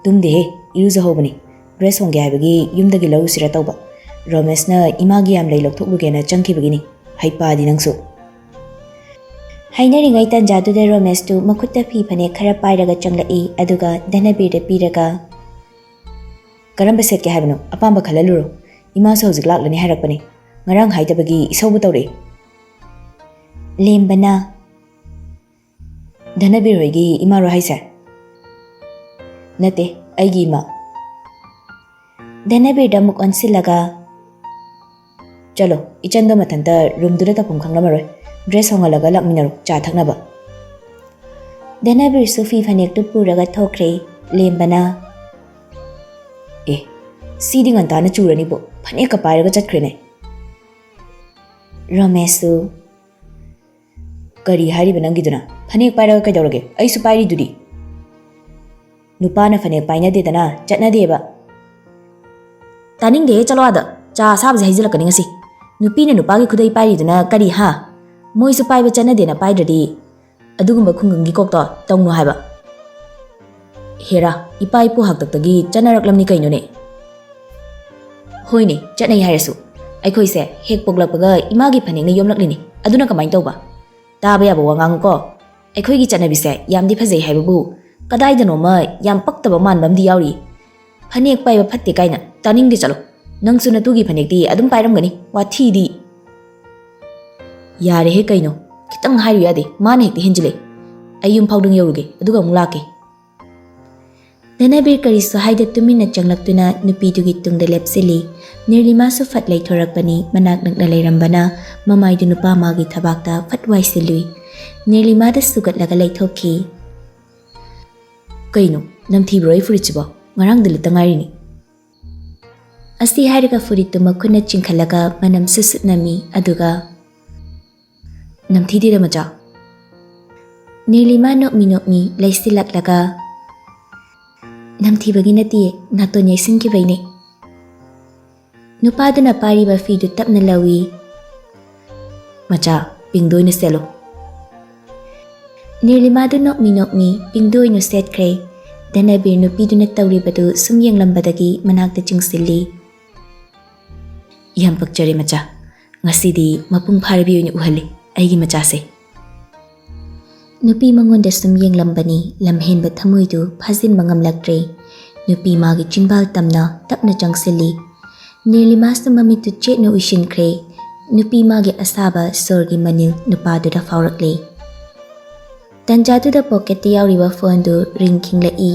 "ꯇꯨꯝꯗꯦꯍꯦ, ꯏꯔꯨꯖꯍꯧꯕꯅꯤ꯫ ꯗ꯭ꯔꯦꯁ ꯍꯣꯡꯒꯦ ꯍꯥꯏꯕꯒꯤ ꯌꯨꯝꯗꯒꯤ ꯂꯧꯔꯨꯁꯤꯔ ꯇꯧꯕ꯫ ꯔꯣꯃꯦꯁꯅ ꯏꯃꯥꯒꯤ ꯌꯥꯝ ꯂꯩ ꯂꯧꯊꯣꯛꯂꯨꯒꯦꯅ ꯆꯪꯈꯤꯕꯒꯤꯅꯤ꯫ ꯍꯩꯄꯥꯗꯤ ꯅꯪꯁꯨ꯫" ꯍꯥꯏꯅꯔꯤꯉꯩ ꯇꯥꯟꯖꯥꯗꯨꯗ ꯔꯣꯃꯦꯁꯇꯨ ꯃꯈꯨꯠꯇ ꯐꯤ ꯐꯅꯦꯛ ꯈꯔ ꯄꯥꯏꯔꯒ ꯆꯪꯂꯛꯏ, ꯑꯗꯨꯒ ꯙꯅꯕꯤꯔꯗ ꯄꯤꯔꯒ, "ꯀꯔꯝꯕ ꯁꯦꯠꯀꯦ ꯍꯥꯏꯕꯅꯣ? ꯑꯄꯥꯝꯕ ꯈꯜꯍꯜꯂꯨꯔꯣ꯫ ꯏꯃꯥꯁꯨ ꯍꯧꯖꯤꯛ ꯂꯥꯛꯂꯅꯤ ꯍꯥꯏꯔꯛꯄꯅꯤ꯫ ꯉꯔꯥꯡ ꯍꯥꯏꯗꯕꯒꯤ ꯏꯁꯧꯕꯨ ꯇꯧꯔꯛꯏ꯫" ꯂꯦꯝꯕꯅ, "ꯙꯅꯕꯤꯔ ꯍꯣꯏꯒꯤ ꯏꯃꯥꯔꯣ ꯍꯥꯏꯁꯦ?" "ꯅꯠꯇꯦ, ꯑꯩꯒꯤ ꯏꯃꯥ꯫" ꯙꯅꯕꯤꯔꯗ ꯑꯃꯨꯛ ꯑꯣꯟꯁꯤꯜꯂꯒ, "ꯆꯠꯂꯣ, ꯏꯆꯟꯗꯣ ꯃꯊꯟꯇ ꯔꯨꯝꯗꯨꯗ ꯇꯧꯐꯝ ꯈꯪꯂꯝꯃꯔꯣꯏ꯫ ꯗ꯭ꯔꯦꯁ ꯍꯣꯡꯍꯜꯂꯒ ꯂꯥꯛꯃꯤꯟꯅꯔꯣ, ꯆꯥ ꯊꯛꯅꯕ꯫" ꯙꯅꯕꯤꯔꯁꯨ ꯐꯤ ꯐꯅꯦꯛꯇꯨ ꯄꯨꯔꯒ ꯊꯣꯛꯈ꯭ꯔꯦ꯫ ꯂꯦꯝꯕꯅ, "ꯑꯦ, ꯁꯤꯗꯤ ꯉꯟꯇꯥꯅ ꯆꯨꯔꯅꯤꯕꯣ, ꯐꯅꯦꯛꯀ ꯄꯥꯏꯔꯒ ꯆꯠꯈ꯭ꯔꯦꯅꯦ꯫" ꯔꯣꯃꯦꯁꯁꯨ, "ꯀꯔꯤ ꯍꯥꯏꯔꯤꯕ ꯅꯪꯒꯤꯗꯨꯅ? ꯐꯅꯦꯛ ꯄꯥꯏꯔꯒ ꯀꯩꯗꯧꯔꯒꯦ? ꯑꯩꯁꯨ ꯄꯥꯏꯔꯤꯗꯨꯗꯤ꯫" "ꯅꯨꯄꯥꯅ ꯐꯅꯦꯛ ꯄꯥꯏꯅꯗꯦꯗꯅ, ꯆꯠꯅꯗꯦꯕ꯫" "ꯇꯥꯅꯤꯡꯗꯦꯍꯦ, ꯆꯠꯂꯣ ꯑꯥꯗ꯫ ꯆꯥ ꯑꯁꯥꯕꯁꯦ ꯍꯩꯖꯤꯜꯂꯛꯀꯅꯤ ꯉꯁꯤ꯫ ꯅꯨꯄꯤꯅ ꯅꯨꯄꯥꯒꯤ ꯈꯨꯗꯩ ꯄꯥꯏꯔꯤꯗꯨꯅ ꯀꯔꯤ, ꯍꯥ? ꯃꯣꯏꯁꯨ ꯄꯥꯏꯕ ꯆꯠꯅꯗꯦꯅ ꯄꯥꯏꯗ꯭ꯔꯗꯤ ꯑꯗꯨꯒꯨꯝꯕ ꯈꯨꯡꯒꯪꯒꯤ ꯀꯣꯛꯇꯣ ꯇꯧꯅꯨ ꯍꯥꯏꯕ꯫" "ꯍꯦꯔꯥ, ꯏꯄꯥ ꯏꯄꯨ ꯍꯥꯛꯇꯛꯇꯒꯤ ꯆꯠꯅꯔꯛꯂꯝꯅꯤ ꯀꯩꯅꯣꯅꯦ꯫" "ꯍꯣꯏꯅꯦ, ꯆꯠꯅꯩ ꯍꯥꯏꯔꯁꯨ꯫ ꯑꯩꯈꯣꯏꯁꯦ ꯍꯦꯛ ꯄꯣꯛꯂꯛꯄꯒ ꯏꯃꯥꯒꯤ ꯐꯅꯦꯛꯅ ꯌꯣꯝꯂꯛꯂꯤꯅꯤ꯫ ꯑꯗꯨꯅ ꯀꯃꯥꯏꯅ ꯇꯧꯕ? ꯇꯥꯕ ꯌꯥꯕ ꯋꯥ ꯉꯥꯡꯉꯨꯀꯣ꯫ ꯑꯩꯈꯣꯏꯒꯤ ꯆꯠꯅꯕꯤꯁꯦ ꯌꯥꯝꯗꯤ ꯐꯖꯩ ꯍꯥꯏꯕꯕꯨ ꯀꯗꯥꯏꯗꯅꯣꯃ ꯌꯥꯝ ꯄꯛꯇꯕ ꯃꯥꯟꯕ ꯑꯃꯗꯤ ꯌꯥꯎꯔꯤ꯫ ꯐꯅꯦꯛ ꯄꯥꯏꯕ ꯐꯠꯇꯦ ꯀꯥꯏꯅ ꯇꯥꯅꯤꯡꯗꯦ, ꯆꯠꯂꯣ꯫" ꯅꯪꯁꯨ ꯅꯇꯨꯒꯤ ꯐꯅꯦꯛꯇꯤ ꯑꯗꯨꯝ ꯄꯥꯏꯔꯝꯒꯅꯤ, ꯋꯥꯊꯤꯗꯤ꯫ ꯌꯥꯔꯦꯍꯦ ꯀꯩꯅꯣ, ꯈꯤꯇꯪ ꯍꯥꯏꯔꯨ ꯌꯥꯗꯦ, ꯃꯥꯅ ꯍꯦꯛꯇ ꯍꯦꯟꯖꯤꯜꯂꯦ꯫ ꯑꯩ ꯌꯨꯝ ꯐꯥꯎꯗꯪ ꯌꯧꯔꯨꯒꯦ, ꯑꯗꯨꯒ ꯑꯃꯨꯛ ꯂꯥꯛꯀꯦ꯫ ꯙꯅꯕꯤꯔ ꯀꯔꯤꯁꯨ ꯍꯥꯏꯗ ꯇꯨꯃꯤꯟꯅ ꯆꯪꯂꯛꯇꯨꯅ ꯅꯨꯄꯤꯗꯨꯒꯤ ꯇꯨꯡꯗ ꯂꯦꯞꯁꯤꯜꯂꯤ꯫ ꯅꯤꯔꯂꯤꯃꯥꯁꯨ ꯐꯠ ꯂꯩꯊꯣꯔꯛꯄꯅꯤ, ꯃꯅꯥꯛ ꯅꯛꯅ ꯂꯩꯔꯝꯕꯅ ꯃꯃꯥꯏꯗꯨ ꯅꯨꯄꯥ ꯑꯃꯒꯤ ꯊꯕꯥꯛꯇ ꯐꯠ ꯋꯥꯏꯁꯤꯜꯂꯨꯏ꯫ ꯅꯤꯔꯂꯤꯃꯥꯗ ꯁꯨꯒꯠꯂꯒ ꯂꯩꯊꯣꯛꯈꯤ꯫ ꯀꯩꯅꯣ, ꯅꯝꯊꯤꯕ꯭ꯔꯣ ꯑꯩ ꯐꯨꯔꯤꯠꯁꯤꯕꯣ? ꯉꯔꯥꯡꯗ ꯂꯤꯠꯇ ꯉꯥꯏꯔꯤꯅꯤ꯫ ꯑꯁꯤ ꯍꯥꯏꯔꯒ ꯐꯨꯔꯤꯠꯇꯨ ꯃꯈꯨꯠꯅ ꯆꯤꯡꯈꯠꯂꯒ ꯃꯅꯝ ꯁꯨꯠ ꯁꯨꯠ ꯅꯝꯃꯤ, ꯑꯗꯨꯒ, "ꯅꯝꯊꯤꯗꯦꯗ ꯃꯆꯥ꯫" ꯅꯤꯔꯂꯤꯃꯥ ꯅꯣꯛꯃꯤ ꯅꯣꯛꯃꯤ ꯂꯩꯁꯤꯜꯂꯛꯂꯒ, "ꯅꯝꯊꯤꯕꯒꯤ ꯅꯠꯇꯤꯌꯦ, ꯅꯥꯇꯣꯟ ꯌꯩꯁꯤꯟꯈꯤꯕꯩꯅꯦ꯫" ꯅꯨꯄꯥꯗꯨꯅ ꯄꯥꯏꯔꯤꯕ ꯐꯤꯗꯨ ꯇꯞꯅ ꯂꯧꯏ꯫ "ꯃꯆꯥ, ꯄꯤꯡꯗꯣ ꯑꯣꯏꯅ ꯁꯦꯠꯂꯣ꯫" ꯅꯤꯔꯂꯤꯃꯥꯗꯨ ꯅꯣꯛꯃꯤ ꯅꯣꯛꯃꯤ ꯄꯤꯡꯗꯣ ꯑꯣꯏꯅ ꯁꯦꯠꯈ꯭ꯔꯦ꯫ ꯙꯅꯕꯤꯔ ꯅꯨꯄꯤꯗꯨꯅ ꯇꯧꯔꯤꯕꯗꯨ ꯁꯨꯝ ꯌꯦꯡꯂꯝꯕꯗꯒꯤ ꯃꯅꯥꯛꯇ ꯆꯤꯡꯁꯤꯜꯂꯤ꯫ "ꯌꯥꯝ ꯄꯛꯆꯔꯦ ꯃꯆꯥ, ꯉꯁꯤꯗꯤ ꯃꯄꯨꯡ ꯐꯥꯔꯕꯤ ꯑꯣꯏꯅ ꯎꯍꯜꯂꯤ ꯑꯩꯒꯤ ꯃꯆꯥꯁꯦ꯫" ꯅꯨꯄꯤ ꯃꯉꯣꯟꯗ ꯁꯨꯝ ꯌꯦꯡꯂꯝꯕꯅꯤ, ꯂꯝꯍꯦꯟꯕ ꯊꯃꯣꯏꯗꯨ ꯐꯥꯖꯤꯟꯕ ꯉꯝꯂꯛꯇ꯭ꯔꯦ꯫ ꯅꯨꯄꯤ ꯃꯥꯒꯤ ꯆꯤꯟꯕꯥꯜ ꯇꯝꯅ ꯇꯞꯅ ꯆꯪꯁꯤꯜꯂꯤ꯫ ꯅꯤꯔꯂꯤꯃꯥꯁꯨ ꯃꯃꯤꯠꯇꯨ ꯆꯦꯠꯅ ꯎꯏꯁꯤꯟꯈ꯭ꯔꯦ꯫ ꯅꯨꯄꯤ ꯃꯥꯒꯤ ꯑꯁꯥꯕ ꯁꯣꯔꯒꯤ ꯃꯅꯤꯜ ꯅꯨꯄꯥꯗꯨꯗ ꯐꯥꯎꯔꯛꯂꯦ꯫ ꯇꯟꯖꯥꯗꯨꯗ ꯄꯣꯀꯦꯠꯇ ꯌꯥꯎꯔꯤꯕ ꯐꯣꯟꯗꯨ ꯔꯤꯡ ꯈꯤꯡꯂꯛꯏ꯫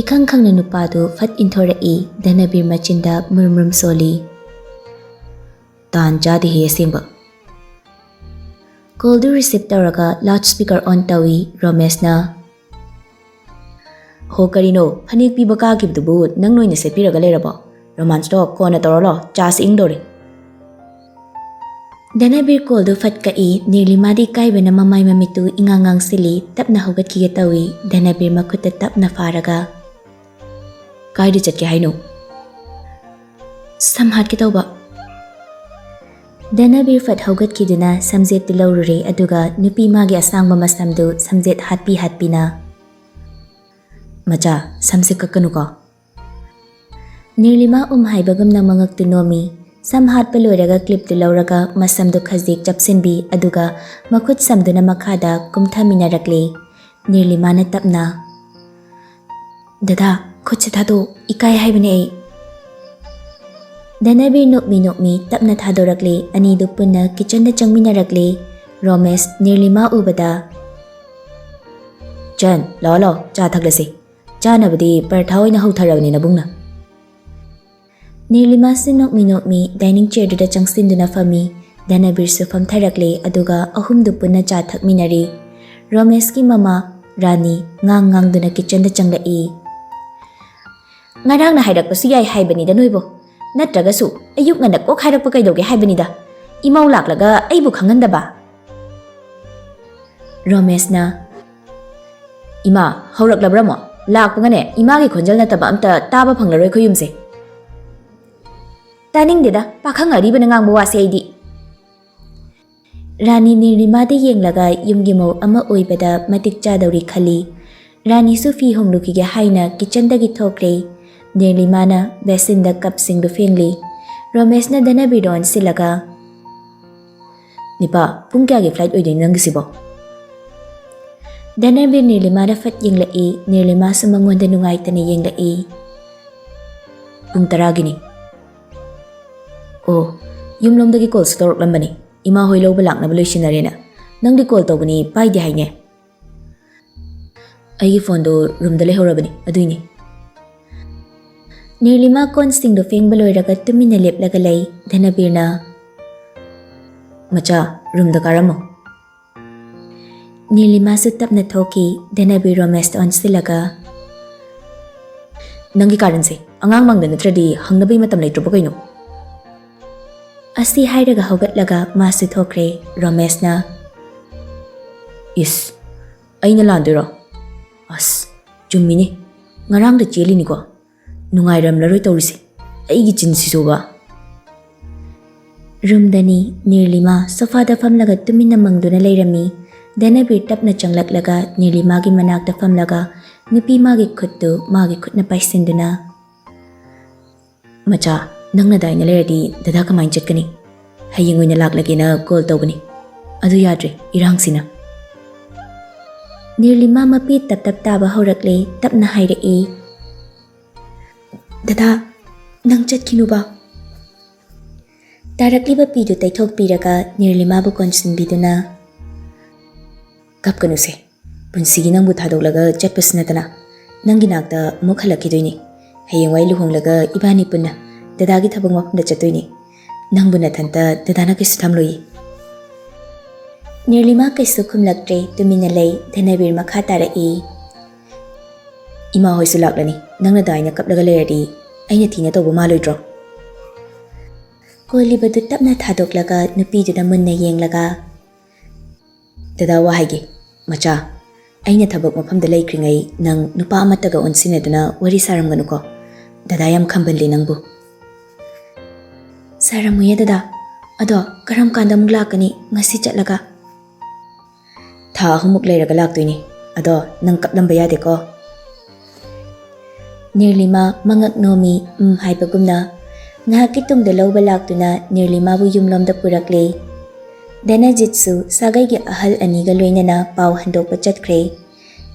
ꯏꯈꯪ ꯈꯪꯅ ꯅꯨꯄꯥꯗꯨ ꯐꯠ ꯏꯟꯊꯣꯔꯛꯏ꯫ ꯙꯅꯕꯤꯔ ꯃꯆꯤꯟꯗ ꯃꯨꯔꯨꯝ ꯃꯨꯔꯨꯝ ꯁꯣꯜꯂꯤ꯫ "ꯇꯥꯟ ꯆꯥꯗꯦꯍꯦ ꯑꯁꯦꯡꯕ꯫" ꯀꯣꯜꯗꯨ ꯔꯤꯁꯤꯞ ꯇꯧꯔꯒ ꯂꯥꯎꯠ ꯁ꯭ꯄꯤꯀꯔ ꯑꯣꯟ ꯇꯧꯏ꯫ ꯔꯣꯃꯦꯁꯅ, "ꯍꯣ, ꯀꯔꯤꯅꯣ, ꯐꯅꯦꯛ ꯄꯤꯕ ꯀꯥꯈꯤꯕꯗꯨꯕꯨ ꯅꯪ ꯅꯣꯏꯅ ꯁꯦꯠꯄꯤꯔꯒ ꯂꯩꯔꯕꯣ? ꯔꯣꯃꯥꯟꯁꯇꯣ ꯀꯣꯟꯅ ꯇꯧꯔꯣ ꯂꯥꯎ, ꯆꯥꯁꯤ ꯏꯪꯗꯧꯔꯦ꯫" ꯙꯅꯕꯤꯔ ꯀꯣꯜꯗꯨ ꯐꯠ ꯀꯛꯏ꯫ ꯅꯤꯔꯂꯤꯃꯥꯗꯤ ꯏꯀꯥꯏꯕꯅ ꯃꯃꯥꯏ ꯃꯃꯤꯠꯇꯨ ꯏꯉꯥꯡ ꯉꯥꯡꯁꯤꯜꯂꯤ꯫ ꯇꯞꯅ ꯍꯧꯒꯠꯈꯤꯒꯦ ꯇꯧꯏ꯫ ꯙꯅꯕꯤꯔ ꯃꯈꯨꯠꯇ ꯇꯞꯅ ꯐꯥꯔꯒ, "ꯀꯥꯏꯗ ꯆꯠꯀꯦ ꯍꯥꯏꯅꯣ?" "ꯁꯝ ꯍꯥꯠꯀꯦ ꯇꯧꯕ꯫" ꯙꯅꯕꯤꯔ ꯐꯠ ꯍꯧꯒꯠꯈꯤꯗꯨꯅ ꯁꯝꯖꯦꯠꯇꯨ ꯂꯧꯔꯨꯔꯦ, ꯑꯗꯨꯒ ꯅꯨꯄꯤ ꯃꯥꯒꯤ ꯑꯁꯥꯡꯕ ꯃꯁꯝꯗꯨ ꯁꯝꯖꯦꯠ ꯍꯥꯠꯄꯤ ꯍꯥꯠꯄꯤꯅ, "ꯃꯆꯥ, ꯁꯝꯁꯦ ꯀꯛꯀꯅꯨꯀꯣ꯫" ꯅꯤꯔꯂꯤꯃꯥ ꯎꯝ ꯍꯥꯏꯕꯒꯨꯝꯅ ꯃꯉꯛꯇꯨ ꯅꯣꯝꯃꯤ꯫ ꯁꯝ ꯍꯥꯠꯄ ꯂꯣꯏꯔꯒ ꯀ꯭ꯂꯤꯞꯇꯨ ꯂꯧꯔꯒ ꯃꯁꯝꯗꯨ ꯈꯖꯤꯛ ꯆꯞꯁꯤꯟꯕꯤ, ꯑꯗꯨꯒ ꯃꯈꯨꯠ ꯁꯝꯗꯨꯅ ꯃꯈꯥꯗ ꯀꯨꯝꯊꯃꯤꯟꯅꯔꯛꯂꯦ꯫ ꯅꯤꯔꯂꯤꯃꯥꯅ ꯇꯞꯅ, "ꯗꯗꯥ, ꯈꯨꯠꯁꯦ ꯊꯥꯗꯣꯛ, ꯏꯀꯥꯏ ꯍꯥꯏꯕꯅꯦ ꯑꯩ꯫" ꯙꯅꯕꯤꯔ ꯅꯣꯛꯃꯤ ꯅꯣꯛꯃꯤ ꯇꯞꯅ ꯊꯥꯗꯣꯔꯛꯂꯦ꯫ ꯑꯅꯤꯗꯨ ꯄꯨꯟꯅ ꯀꯤꯆꯟꯗ ꯆꯪꯃꯤꯟꯅꯔꯛꯂꯦ꯫ ꯔꯣꯃꯦꯁ ꯅꯤꯔꯂꯤꯃꯥ ꯎꯕꯗ, "ꯆꯟ, ꯂꯥꯛꯑꯣ ꯂꯥꯛꯑꯣ, ꯆꯥ ꯊꯛꯂꯁꯤ꯫ ꯆꯥꯅꯕꯗꯤ ꯄꯔꯊꯥ ꯑꯣꯏꯅ ꯍꯧꯊꯔꯕꯅꯤ ꯅꯕꯨꯡꯅ꯫" ꯅꯤꯔꯂꯤꯃꯥꯁꯨ ꯅꯣꯛꯃꯤ ꯅꯣꯛꯃꯤ ꯗꯥꯏꯅꯤꯡ ꯆꯤꯌꯔꯗꯨꯗ ꯆꯪꯁꯤꯟꯗꯨꯅ ꯐꯝꯃꯤ꯫ ꯙꯅꯕꯤꯔꯁꯨ ꯐꯝꯊꯔꯛꯂꯦ, ꯑꯗꯨꯒ ꯑꯍꯨꯝꯗꯨ ꯄꯨꯟꯅ ꯆꯥ ꯊꯛꯃꯤꯟꯅꯔꯤ꯫ ꯔꯣꯃꯦꯁꯀꯤ ꯃꯃꯥ ꯔꯥꯅꯤ ꯉꯥꯡ ꯉꯥꯡꯗꯨꯅ ꯀꯤꯆꯟꯗ ꯆꯪꯂꯛꯏ꯫ "ꯉꯔꯥꯡꯅ ꯍꯥꯏꯔꯛꯄꯁꯨ ꯌꯥꯏ ꯍꯥꯏꯕꯅꯤꯗ ꯅꯣꯏꯕꯣ꯫ ꯅꯠꯇ꯭ꯔꯒꯁꯨ ꯑꯌꯨꯛ ꯉꯟꯅ ꯀꯣꯛ ꯍꯥꯏꯔꯛꯄ ꯀꯩꯗꯧꯒꯦ ꯍꯥꯏꯕꯅꯤꯗ꯫ ꯏꯃꯧ ꯂꯥꯛꯂꯒ ꯑꯩꯕꯨ ꯈꯪꯍꯟꯗꯕ꯫" ꯔꯣꯃꯦꯁꯅ, "ꯏꯃꯥ, ꯍꯧꯔꯛꯂꯕ꯭ꯔꯃꯣ? ꯂꯥꯛꯄꯒꯅꯦ, ꯏꯃꯥꯒꯤ ꯈꯣꯟꯖꯦꯜ ꯅꯠꯇꯕ ꯑꯝꯇ ꯇꯥꯕ ꯐꯪꯂꯔꯣꯏ ꯑꯩꯈꯣꯏ ꯌꯨꯝꯁꯦ꯫" "ꯇꯥꯅꯤꯡꯗꯦꯗ, ꯄꯥꯈꯪ ꯑꯔꯤꯕꯅ ꯉꯥꯡꯕ ꯋꯥꯁꯦ ꯑꯩꯗꯤ꯫" ꯔꯥꯅꯤ ꯅꯤꯔꯂꯤꯃꯥꯗ ꯌꯦꯡꯂꯒ ꯌꯨꯝꯒꯤ ꯃꯧ ꯑꯃ ꯑꯣꯏꯕꯗ ꯃꯇꯤꯛ ꯆꯥꯗꯧꯔꯤ ꯈꯜꯂꯤ꯫ ꯔꯥꯅꯤꯁꯨ ꯐꯤ ꯍꯣꯡꯂꯨꯈꯤꯒꯦ ꯍꯥꯏꯅ ꯀꯤꯆꯟꯗꯒꯤ ꯊꯣꯛꯈ꯭ꯔꯦ꯫ ꯅꯤꯔꯂꯤꯃꯥꯅ ꯕꯦꯁꯤꯟꯗ ꯀꯞꯁꯤꯡꯗꯨ ꯐꯦꯡꯂꯤ꯫ ꯔꯣꯃꯦꯁꯅ ꯙꯅꯕꯤꯔꯗ ꯑꯣꯟꯁꯤꯜꯂꯒ, "ꯅꯤꯄꯥ, ꯄꯨꯡ ꯀꯌꯥꯒꯤ ꯐ꯭ꯂꯥꯏꯠ ꯑꯣꯏꯗꯣꯏꯅꯣ ꯅꯪꯒꯤꯁꯤꯕꯣ?" ꯙꯅꯕꯤꯔ ꯅꯤꯔꯂꯤꯃꯥꯗ ꯐꯠ ꯌꯦꯡꯂꯛꯏ꯫ ꯅꯤꯔꯂꯤꯃꯥꯁꯨ ꯃꯉꯣꯟꯗ ꯅꯨꯡꯉꯥꯏꯇꯅ ꯌꯦꯡꯂꯛꯏ꯫ "ꯄꯨꯡ ꯇꯔꯥꯒꯤꯅꯤ꯫" "ꯑꯣ, ꯌꯨꯝꯂꯣꯝꯗꯒꯤ ꯀꯣꯜꯁꯨ ꯇꯧꯔꯛꯂꯝꯕꯅꯤ, ꯏꯃꯥ ꯍꯣꯏ ꯂꯧꯕ ꯂꯥꯛꯅꯕ ꯂꯣꯏꯁꯤꯟꯅꯔꯦꯅ꯫ ꯅꯪꯗꯤ ꯀꯣꯜ ꯇꯧꯕꯅꯤ, ꯄꯥꯏꯗꯦ ꯍꯥꯏꯅꯦ꯫" "ꯑꯩꯒꯤ ꯐꯣꯟꯗꯣ ꯔꯨꯝꯗ ꯂꯩꯍꯧꯔꯕꯅꯤ, ꯑꯗꯨꯏꯅꯤ꯫" ꯅꯤꯔꯂꯤꯃꯥ ꯀꯣꯟꯁꯤꯡꯗꯣ ꯐꯦꯡꯕ ꯂꯣꯏꯔꯒ ꯇꯨꯃꯤꯟꯅ ꯂꯦꯞꯂꯒ ꯂꯩ꯫ ꯙꯅꯕꯤꯔꯅ, "ꯃꯆꯥ, ꯔꯨꯝꯗ ꯀꯥꯔꯝꯃꯣ꯫" ꯅꯤꯔꯂꯤꯃꯥꯁꯨ ꯇꯞꯅ ꯊꯣꯛꯈꯤ꯫ ꯙꯅꯕꯤꯔ ꯔꯣꯃꯦꯁꯇ ꯑꯣꯟꯁꯤꯜꯂꯒ, "ꯅꯪꯒꯤ ꯀꯥꯔꯟꯁꯦ ꯑꯉꯥꯡ ꯃꯥꯡꯗ ꯅꯠꯇ꯭ꯔꯗꯤ ꯍꯪꯅꯕꯒꯤ ꯃꯇꯝ ꯂꯩꯇ꯭ꯔꯕꯣ ꯀꯩꯅꯣ?" ꯑꯁꯤ ꯍꯥꯏꯔꯒ ꯍꯧꯒꯠꯂꯒ ꯃꯥꯁꯨ ꯊꯣꯛꯈ꯭ꯔꯦ꯫ ꯔꯣꯃꯦꯁꯅ, "ꯏꯁ, ꯑꯩꯅ ꯂꯥꯟꯗꯣꯏꯔꯣ? ꯑꯁ, ꯆꯨꯝꯃꯤꯅꯦ, ꯉꯔꯥꯡꯗ ꯆꯦꯜꯂꯤꯅꯤꯀꯣ꯫ ꯅꯨꯡꯉꯥꯏꯔꯝꯂꯔꯣꯏ ꯇꯧꯔꯤꯁꯦ, ꯑꯩꯒꯤ ꯆꯤꯟꯁꯤꯁꯨꯕ꯫" ꯔꯨꯝꯗꯅꯤ꯫ ꯅꯤꯔꯂꯤꯃꯥ ꯁꯣꯐꯥꯗ ꯐꯝꯂꯒ ꯇꯨꯃꯤꯟꯅ ꯃꯪꯗꯨꯅ ꯂꯩꯔꯝꯃꯤ꯫ ꯙꯅꯕꯤꯔ ꯇꯞꯅ ꯆꯪꯂꯛꯂꯒ ꯅꯤꯔꯂꯤꯃꯥꯒꯤ ꯃꯅꯥꯛꯇ ꯐꯝꯂꯒ ꯅꯨꯄꯤ ꯃꯥꯒꯤ ꯈꯨꯠꯇꯨ ꯃꯥꯒꯤ ꯈꯨꯠꯅ ꯄꯥꯏꯁꯤꯟꯗꯨꯅ, "ꯃꯆꯥ, ꯅꯪꯅ ꯑꯗꯥꯏꯅ ꯂꯩꯔꯗꯤ ꯗꯗꯥ ꯀꯃꯥꯏꯅ ꯆꯠꯀꯅꯤ? ꯍꯌꯦꯡ ꯑꯣꯏꯅ ꯂꯥꯛꯂꯒꯦꯅ ꯀꯣꯜ ꯇꯧꯕꯅꯤ꯫ ꯑꯗꯨ ꯌꯥꯗ꯭ꯔꯦ, ꯏꯔꯥꯡꯁꯤꯅ꯫" ꯅꯤꯔꯂꯤꯃꯥ ꯃꯄꯤ ꯇꯞ ꯇꯞ ꯇꯥꯕ ꯍꯧꯔꯛꯂꯦ꯫ ꯇꯞꯅ ꯍꯥꯏꯔꯛꯏ, "ꯗꯗꯥ, ꯅꯪ ꯆꯠꯈꯤꯅꯨꯕ꯫ ꯇꯥꯔꯛꯂꯤꯕ ꯄꯤꯗꯨ ꯇꯩꯊꯣꯛꯄꯤꯔꯒ ꯅꯤꯔꯂꯤꯃꯥꯕꯨ ꯀꯣꯟꯁꯤꯟꯕꯤꯗꯨꯅ, "ꯀꯞꯀꯅꯨꯁꯦ, ꯄꯨꯟꯁꯤꯒꯤ ꯅꯪꯕꯨ ꯊꯥꯗꯣꯛꯂꯒ ꯆꯠꯄꯁꯨ ꯅꯠꯇꯅ ꯅꯪꯒꯤ ꯅꯥꯛꯇ ꯑꯃꯨꯛ ꯍꯜꯂꯛꯈꯤꯗꯣꯏꯅꯤ꯫ ꯍꯌꯦꯡꯋꯥꯏ ꯂꯨꯍꯣꯡꯂꯒ ꯏꯕꯥꯅꯤ ꯄꯨꯟꯅ ꯗꯗꯥꯒꯤ ꯊꯕꯛ ꯃꯐꯝꯗ ꯆꯠꯇꯣꯏꯅꯤ꯫ ꯅꯪꯕꯨ ꯅꯊꯟꯇ ꯗꯗꯥꯅ ꯀꯩꯁꯨ ꯊꯝꯂꯣꯏꯌꯦ꯫" ꯅꯤꯔꯂꯤꯃꯥ ꯀꯩꯁꯨ ꯈꯨꯝꯂꯛꯇ꯭ꯔꯦ, ꯇꯨꯃꯤꯟꯅ ꯂꯩ꯫ ꯙꯅꯕꯤꯔ ꯃꯈꯥ ꯇꯥꯔꯛꯏ, "ꯏꯃꯥ ꯍꯣꯏꯁꯨ ꯂꯥꯛꯂꯅꯤ꯫ ꯅꯪꯅ ꯑꯗꯨꯃꯥꯏꯅ ꯀꯞꯂꯒ ꯂꯩꯔꯗꯤ ꯑꯩꯅ ꯊꯤꯅ ꯇꯧꯕ ꯃꯥꯜꯂꯣꯏꯗ꯭ꯔꯣ?" ꯀꯣꯜꯂꯤꯕꯗꯨ ꯇꯞꯅ ꯊꯥꯗꯣꯛꯂꯒ ꯅꯨꯄꯤꯗꯨꯗ ꯃꯨꯟꯅ ꯌꯦꯡꯂꯒ, "ꯗꯗꯥ, ꯋꯥ ꯍꯥꯏꯒꯦ꯫ ꯃꯆꯥ, ꯑꯩꯅ ꯊꯕꯛ ꯃꯐꯝꯗ ꯂꯩꯈ꯭ꯔꯤꯉꯩ ꯅꯪ ꯅꯨꯄꯥ ꯑꯃꯠꯇꯒ ꯑꯣꯟꯁꯤꯟꯅꯗꯨꯅ ꯋꯥꯔꯤ ꯁꯥꯔꯝꯒꯅꯨꯀꯣ꯫ ꯗꯗꯥ ꯌꯥꯝ ꯈꯝꯕꯜꯂꯤ ꯅꯪꯕꯨ꯫" "ꯁꯥꯔꯝꯃꯣꯏꯌꯦ ꯗꯗꯥ꯫ ꯑꯗꯣ ꯀꯔꯝ ꯀꯥꯟꯗ ꯑꯃꯨꯛ ꯂꯥꯛꯀꯅꯤ? ꯉꯁꯤ ꯆꯠꯂꯒ?" "ꯊꯥ ꯑꯍꯨꯝꯃꯨꯛ ꯂꯩꯔꯒ ꯂꯥꯛꯇꯣꯏꯅꯦ꯫ ꯑꯗꯣ ꯅꯪ ꯀꯞꯂꯝꯕ ꯌꯥꯗꯦꯀꯣ꯫" ꯅꯤꯔꯂꯤꯃꯥ ꯃꯉꯛ ꯅꯣꯝꯃꯤ, ꯎꯝ ꯍꯥꯏꯕꯒꯨꯝꯅ꯫ ꯉꯥꯏꯍꯥꯛꯀꯤ ꯇꯨꯡꯗ ꯂꯧꯕ ꯂꯥꯛꯇꯨꯅ ꯅꯤꯔꯂꯤꯃꯥꯕꯨ ꯌꯨꯝꯂꯣꯝꯗ ꯄꯨꯔꯛꯂꯦ꯫ ꯙꯅꯖꯤꯠꯁꯨ ꯁꯥꯒꯩꯒꯤ ꯑꯍꯜ ꯑꯅꯤꯒ ꯂꯣꯏꯅꯅ ꯄꯥꯎ ꯍꯟꯗꯣꯛꯄ ꯆꯠꯈ꯭ꯔꯦ꯫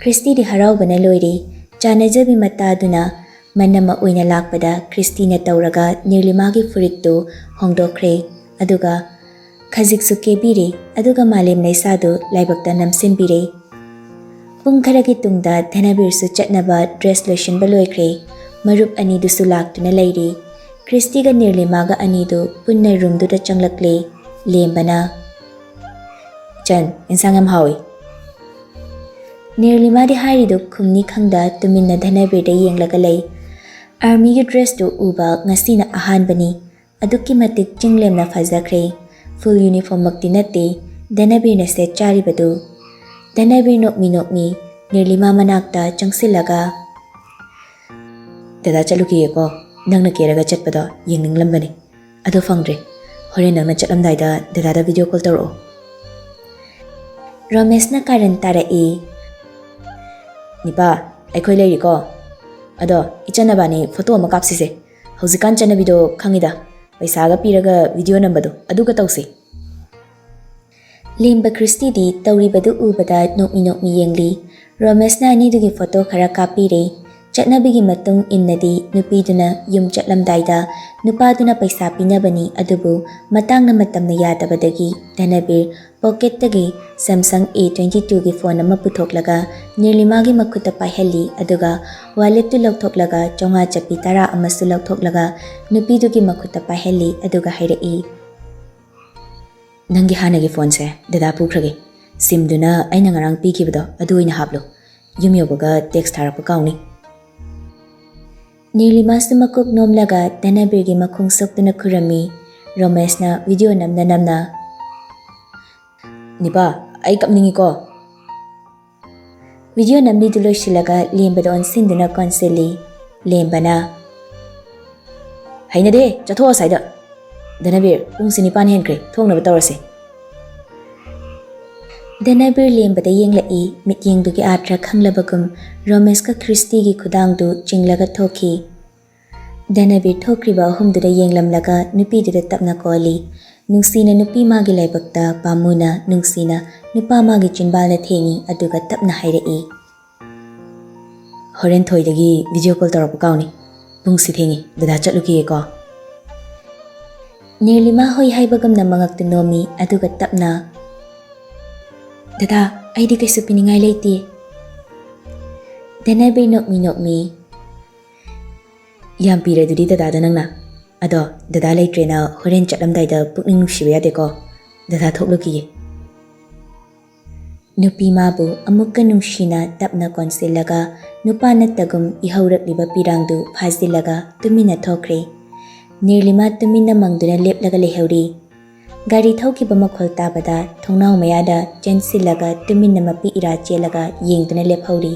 ꯈ꯭ꯔꯤꯁꯇꯤꯗꯤ ꯍꯔꯥꯎꯕꯅ ꯂꯣꯏꯔꯦ꯫ ꯆꯥꯅꯖꯕꯤ ꯃꯇꯥꯗꯨꯅ ꯃꯅꯝꯃ ꯑꯣꯏꯅ ꯂꯥꯛꯄꯗ ꯈ꯭ꯔꯤꯁꯇꯤꯅ ꯇꯧꯔꯒ ꯅꯤꯔꯂꯤꯃꯥꯒꯤ ꯐꯨꯔꯤꯠꯇꯨ ꯍꯣꯡꯗꯣꯛꯈ꯭ꯔꯦ꯫ ꯑꯗꯨꯒ ꯈꯖꯤꯛꯁꯨ ꯀꯦꯕꯤꯔꯦ꯫ ꯑꯗꯨꯒ ꯃꯥꯂꯦꯝ ꯂꯩꯁꯥꯗꯨ ꯂꯥꯏꯕꯛꯇ ꯅꯝꯁꯤꯟꯕꯤꯔꯦ꯫ ꯄꯨꯡ ꯈꯔꯒꯤ ꯇꯨꯡꯗ ꯙꯅꯕꯤꯔꯁꯨ ꯆꯠꯅꯕ ꯗ꯭ꯔꯦꯁ ꯂꯣꯏꯁꯤꯟꯕ ꯂꯣꯏꯈ꯭ꯔꯦ꯫ ꯃꯔꯨꯞ ꯑꯅꯤꯗꯨꯁꯨ ꯂꯥꯛꯇꯨꯅ ꯂꯩꯔꯤ꯫ ꯈ꯭ꯔꯤꯁꯇꯤꯒ ꯅꯤꯔꯂꯤꯃꯥꯒ ꯑꯅꯤꯗꯨ ꯄꯨꯟꯅ ꯔꯨꯝꯗꯨꯗ ꯆꯪꯂꯛꯂꯦ꯫ ꯂꯦꯝꯕꯅ, "ꯏꯆꯟ, ꯏꯟꯁꯥꯡ ꯌꯥꯝ ꯍꯥꯎꯏ꯫" ꯅꯤꯔꯂꯤꯃꯥꯗꯤ ꯍꯥꯏꯔꯤꯗꯨ ꯈꯨꯝꯅꯤ ꯈꯪꯗ ꯇꯨꯃꯤꯟꯅ ꯙꯅꯕꯤꯔꯗ ꯌꯦꯡꯂꯒ ꯂꯩ꯫ ꯑꯥꯔꯃꯤꯒꯤ ꯗ꯭ꯔꯦꯁꯇꯨ ꯎꯕ ꯉꯁꯤꯅ ꯑꯍꯥꯟꯕꯅꯤ꯫ ꯑꯗꯨꯛꯀꯤ ꯃꯇꯤꯛ ꯆꯤꯡꯂꯦꯝꯅ ꯐꯖꯈ꯭ꯔꯦ꯫ ꯐꯨꯜ ꯌꯨꯅꯤꯐꯣꯔꯝꯃꯛꯇꯤ ꯅꯠꯇꯦ ꯙꯅꯕꯤꯔꯅ ꯁꯦꯠ ꯆꯥꯔꯤꯕꯗꯨ꯫ ꯙꯅꯕꯤꯔ ꯅꯣꯛꯃꯤ ꯅꯣꯛꯃꯤ ꯅꯤꯔꯂꯤꯃꯥ ꯃꯅꯥꯛꯇ ꯆꯪꯁꯤꯜꯂꯒ, "ꯗꯗꯥ ꯆꯠꯂꯨꯈꯤꯒꯦꯀꯣ꯫ ꯅꯪꯅ ꯀꯦꯔꯒ ꯆꯠꯄꯗꯣ ꯌꯦꯡꯅꯤꯡꯂꯝꯕꯅꯤ꯫ ꯑꯗꯣ ꯐꯪꯗ꯭ꯔꯦ꯫ ꯍꯣꯔꯦꯟ ꯅꯪꯅ ꯆꯠꯂꯝꯗꯥꯏꯗ ꯗꯗꯥꯗ ꯚꯤꯗꯤꯑꯣ ꯀꯣꯜ ꯇꯧꯔꯛꯑꯣ꯫" ꯔꯣꯃꯦꯁꯅ ꯀꯥꯔꯟ ꯇꯥꯔꯛꯏ꯫ "ꯅꯤꯄꯥ, ꯑꯩꯈꯣꯏ ꯂꯩꯔꯤꯀꯣ꯫ ꯑꯗꯣ ꯏꯆꯟ ꯅꯕꯥꯅꯤ ꯐꯣꯇꯣ ꯑꯃ ꯀꯥꯞꯁꯤꯁꯦ꯫ ꯍꯧꯖꯤꯛꯀꯥꯟ ꯆꯠꯅꯕꯤꯗꯣ ꯈꯪꯉꯤꯗ, ꯄꯩꯁꯥꯒ ꯄꯤꯔꯒ ꯚꯤꯗꯤꯑꯣ ꯅꯝꯕꯗꯣ, ꯑꯗꯨꯒ ꯇꯧꯁꯤ꯫" ꯂꯦꯝꯕ ꯈ꯭ꯔꯤꯁꯇꯤꯗꯤ ꯇꯧꯔꯤꯕꯗꯨ ꯎꯕꯗ ꯅꯣꯛꯃꯤ ꯅꯣꯛꯃꯤ ꯌꯦꯡꯂꯤ꯫ ꯔꯣꯃꯦꯁꯅ ꯑꯅꯤꯗꯨꯒꯤ ꯐꯣꯇꯣ ꯈꯔ ꯀꯥꯞꯄꯤꯔꯦ꯫ ꯆꯠꯅꯕꯤꯒꯤ ꯃꯇꯨꯡ ꯏꯟꯅꯗꯤ ꯅꯨꯄꯤꯗꯨꯅ ꯌꯨꯝ ꯆꯠꯂꯝꯗꯥꯏꯗ ꯅꯨꯄꯥꯗꯨꯅ ꯄꯩꯁꯥ ꯄꯤꯅꯕꯅꯤ, ꯑꯗꯨꯕꯨ ꯃꯇꯥꯡꯅ ꯃꯇꯝꯅ ꯌꯥꯗꯕꯗꯒꯤ ꯙꯅꯕꯤꯔ ꯄꯣꯀꯦꯠꯇꯒꯤ Samsung A twenty twoꯒꯤ ꯐꯣꯟ ꯑꯃ ꯄꯨꯊꯣꯛꯂꯒ ꯅꯤꯔꯂꯤꯃꯥꯒꯤ ꯃꯈꯨꯠꯇ ꯄꯥꯏꯍꯜꯂꯤ, ꯑꯗꯨꯒ ꯋꯥꯂꯦꯠꯇꯨ ꯂꯧꯊꯣꯛꯂꯒ ꯆꯥꯝꯃꯉꯥ ꯆꯞꯄꯤ ꯇꯔꯥ ꯑꯃꯁꯨ ꯂꯧꯊꯣꯛꯂꯒ ꯅꯨꯄꯤꯗꯨꯒꯤ ꯃꯈꯨꯠꯇ ꯄꯥꯏꯍꯜꯂꯤ, ꯑꯗꯨꯒ ꯍꯥꯏꯔꯛꯏ, "ꯅꯪꯒꯤ ꯍꯥꯟꯅꯒꯤ ꯐꯣꯟꯁꯦ ꯗꯗꯥ ꯄꯨꯈ꯭ꯔꯒꯦ꯫ ꯁꯤꯝꯗꯨꯅ ꯑꯩꯅ ꯉꯔꯥꯡ ꯄꯤꯈꯤꯕꯗꯣ ꯑꯗꯨ ꯑꯣꯏꯅ ꯍꯥꯞꯂꯨ꯫ ꯌꯨꯝ ꯌꯧꯕꯒ ꯇꯦꯛꯁ ꯊꯥꯔꯛꯄ ꯀꯥꯎꯅꯤ"꯫ ꯅꯤꯔꯂꯤꯃꯥꯁꯨ ꯃꯀꯣꯛ ꯅꯣꯝꯂꯒ ꯙꯅꯕꯤꯔꯒꯤ ꯃꯈꯣꯡ ꯁꯣꯛꯇꯨꯅ ꯈꯨꯔꯝꯃꯤ꯫ ꯔꯣꯃꯦꯁꯅ ꯚꯤꯗꯤꯑꯣ ꯅꯝꯅ ꯅꯝꯅ, "ꯅꯤꯄꯥ, ꯑꯩ ꯀꯞꯅꯤꯡꯉꯤꯀꯣ"꯫ ꯚꯤꯗꯤꯑꯣ ꯅꯝꯂꯤꯗꯨ ꯂꯣꯏꯁꯤꯜꯂꯒ ꯂꯦꯝꯕꯗ ꯑꯣꯟꯁꯤꯟꯗꯨꯅ ꯀꯣꯟꯁꯤꯜꯂꯤ꯫ ꯂꯦꯝꯕꯅ, "ꯍꯩꯅꯗꯦ, ꯆꯠꯊꯣꯛꯑꯣ ꯑꯁ꯭ꯋꯥꯏꯗ꯫ ꯙꯅꯕꯤꯔ, ꯄꯨꯡꯁꯤ ꯅꯤꯄꯥꯟ ꯍꯦꯟꯈ꯭ꯔꯦ, ꯊꯣꯡꯅꯕ ꯇꯧꯔꯁꯦ"꯫ ꯙꯅꯕꯤꯔ ꯂꯦꯝꯕꯗ ꯌꯦꯡꯂꯛꯏ, ꯃꯤꯠꯌꯦꯡꯗꯨꯒꯤ ꯑꯥꯔꯊ ꯈꯪꯂꯕꯒꯨꯝ ꯔꯣꯃꯦꯁꯀ ꯈ꯭ꯔꯤꯁꯇꯤꯒꯤ ꯈꯨꯗꯥꯡꯗꯨ ꯆꯤꯡꯂꯒ ꯊꯣꯛꯈꯤ꯫ ꯙꯅꯕꯤꯔ ꯊꯣꯛꯈ꯭ꯔꯤꯕ ꯑꯍꯨꯝꯗꯨꯗ ꯌꯦꯡꯂꯝꯂꯒ ꯅꯨꯄꯤꯗꯨꯗ ꯇꯞꯅ ꯀꯣꯜꯂꯤ꯫ ꯅꯨꯡꯁꯤꯅ ꯅꯨꯄꯤ ꯃꯥꯒꯤ ꯂꯥꯏꯕꯛꯇ, ꯄꯥꯝꯃꯨꯅ ꯅꯨꯡꯁꯤꯅ ꯅꯨꯄꯥ ꯃꯥꯒꯤ ꯆꯤꯟꯕꯥꯜꯗ ꯊꯦꯡꯉꯤ, ꯑꯗꯨꯒ ꯇꯞꯅ ꯍꯥꯏꯔꯛꯏ, "ꯍꯣꯔꯦꯟ ꯊꯣꯏꯗꯒꯤ ꯚꯤꯗꯤꯑꯣ ꯀꯣꯜ ꯇꯧꯔꯛꯄ ꯀꯥꯎꯅꯤ꯫ ꯄꯨꯡꯁꯤ ꯊꯦꯡꯉꯤ, ꯗꯗꯥ ꯆꯠꯂꯨꯈꯤꯒꯦꯀꯣ"꯫ ꯅꯤꯔꯂꯤꯃꯥ ꯍꯣꯏ ꯍꯥꯏꯕꯒꯨꯝꯅ ꯃꯉꯛꯇꯨ ꯅꯣꯝꯃꯤ, ꯑꯗꯨꯒ ꯇꯞꯅ, "ꯗꯗꯥ, ꯑꯩꯗꯤ ꯀꯩꯁꯨ ꯄꯤꯅꯤꯡꯉꯥꯏ ꯂꯩꯇꯦ"꯫ ꯙꯅꯕꯤꯔ ꯅꯣꯛꯃꯤ ꯅꯣꯛꯃꯤ, "ꯌꯥꯝ ꯄꯤꯔꯦ ꯑꯗꯨꯗꯤ ꯗꯗꯥꯗ ꯅꯪꯅ꯫ ꯑꯗꯣ ꯗꯗꯥ ꯂꯩꯇ꯭ꯔꯦꯅ ꯍꯣꯔꯦꯟ ꯆꯠꯂꯝꯗꯥꯏꯗ ꯄꯨꯛꯅꯤꯡ ꯅꯨꯡꯁꯤꯕ ꯌꯥꯗꯦꯀꯣ꯫ ꯗꯗꯥ ꯊꯣꯛꯂꯨꯈꯤꯒꯦ"꯫ ꯅꯨꯄꯤ ꯃꯥꯕꯨ ꯑꯃꯨꯛꯀ ꯅꯨꯡꯁꯤꯅ ꯇꯞꯅ ꯀꯣꯟꯁꯤꯜꯂꯒ ꯅꯨꯄꯥ ꯅꯠꯇꯒꯨꯝ ꯏꯍꯧꯔꯛꯂꯤꯕ ꯄꯤꯔꯥꯡꯗꯨ ꯐꯥꯖꯤꯜꯂꯒ ꯇꯨꯃꯤꯟꯅ ꯊꯣꯛꯈ꯭ꯔꯦ꯫ ꯅꯤꯔꯂꯤꯃꯥ ꯇꯨꯃꯤꯟꯅ ꯃꯪꯗꯨꯅ ꯂꯦꯞꯂꯒ ꯂꯩꯍꯧꯔꯤ꯫ ꯒꯥꯔꯤ ꯊꯧꯈꯤꯕ ꯃꯈꯣꯜ ꯇꯥꯕꯗ ꯊꯣꯡꯅꯥꯎ ꯃꯌꯥꯗ ꯆꯦꯟꯁꯤꯜꯂꯒ ꯇꯨꯃꯤꯟꯅ ꯃꯄꯤ ꯏꯔꯥ ꯆꯦꯜꯂꯒ ꯌꯦꯡꯗꯨꯅ ꯂꯦꯞꯍꯧꯔꯤ꯫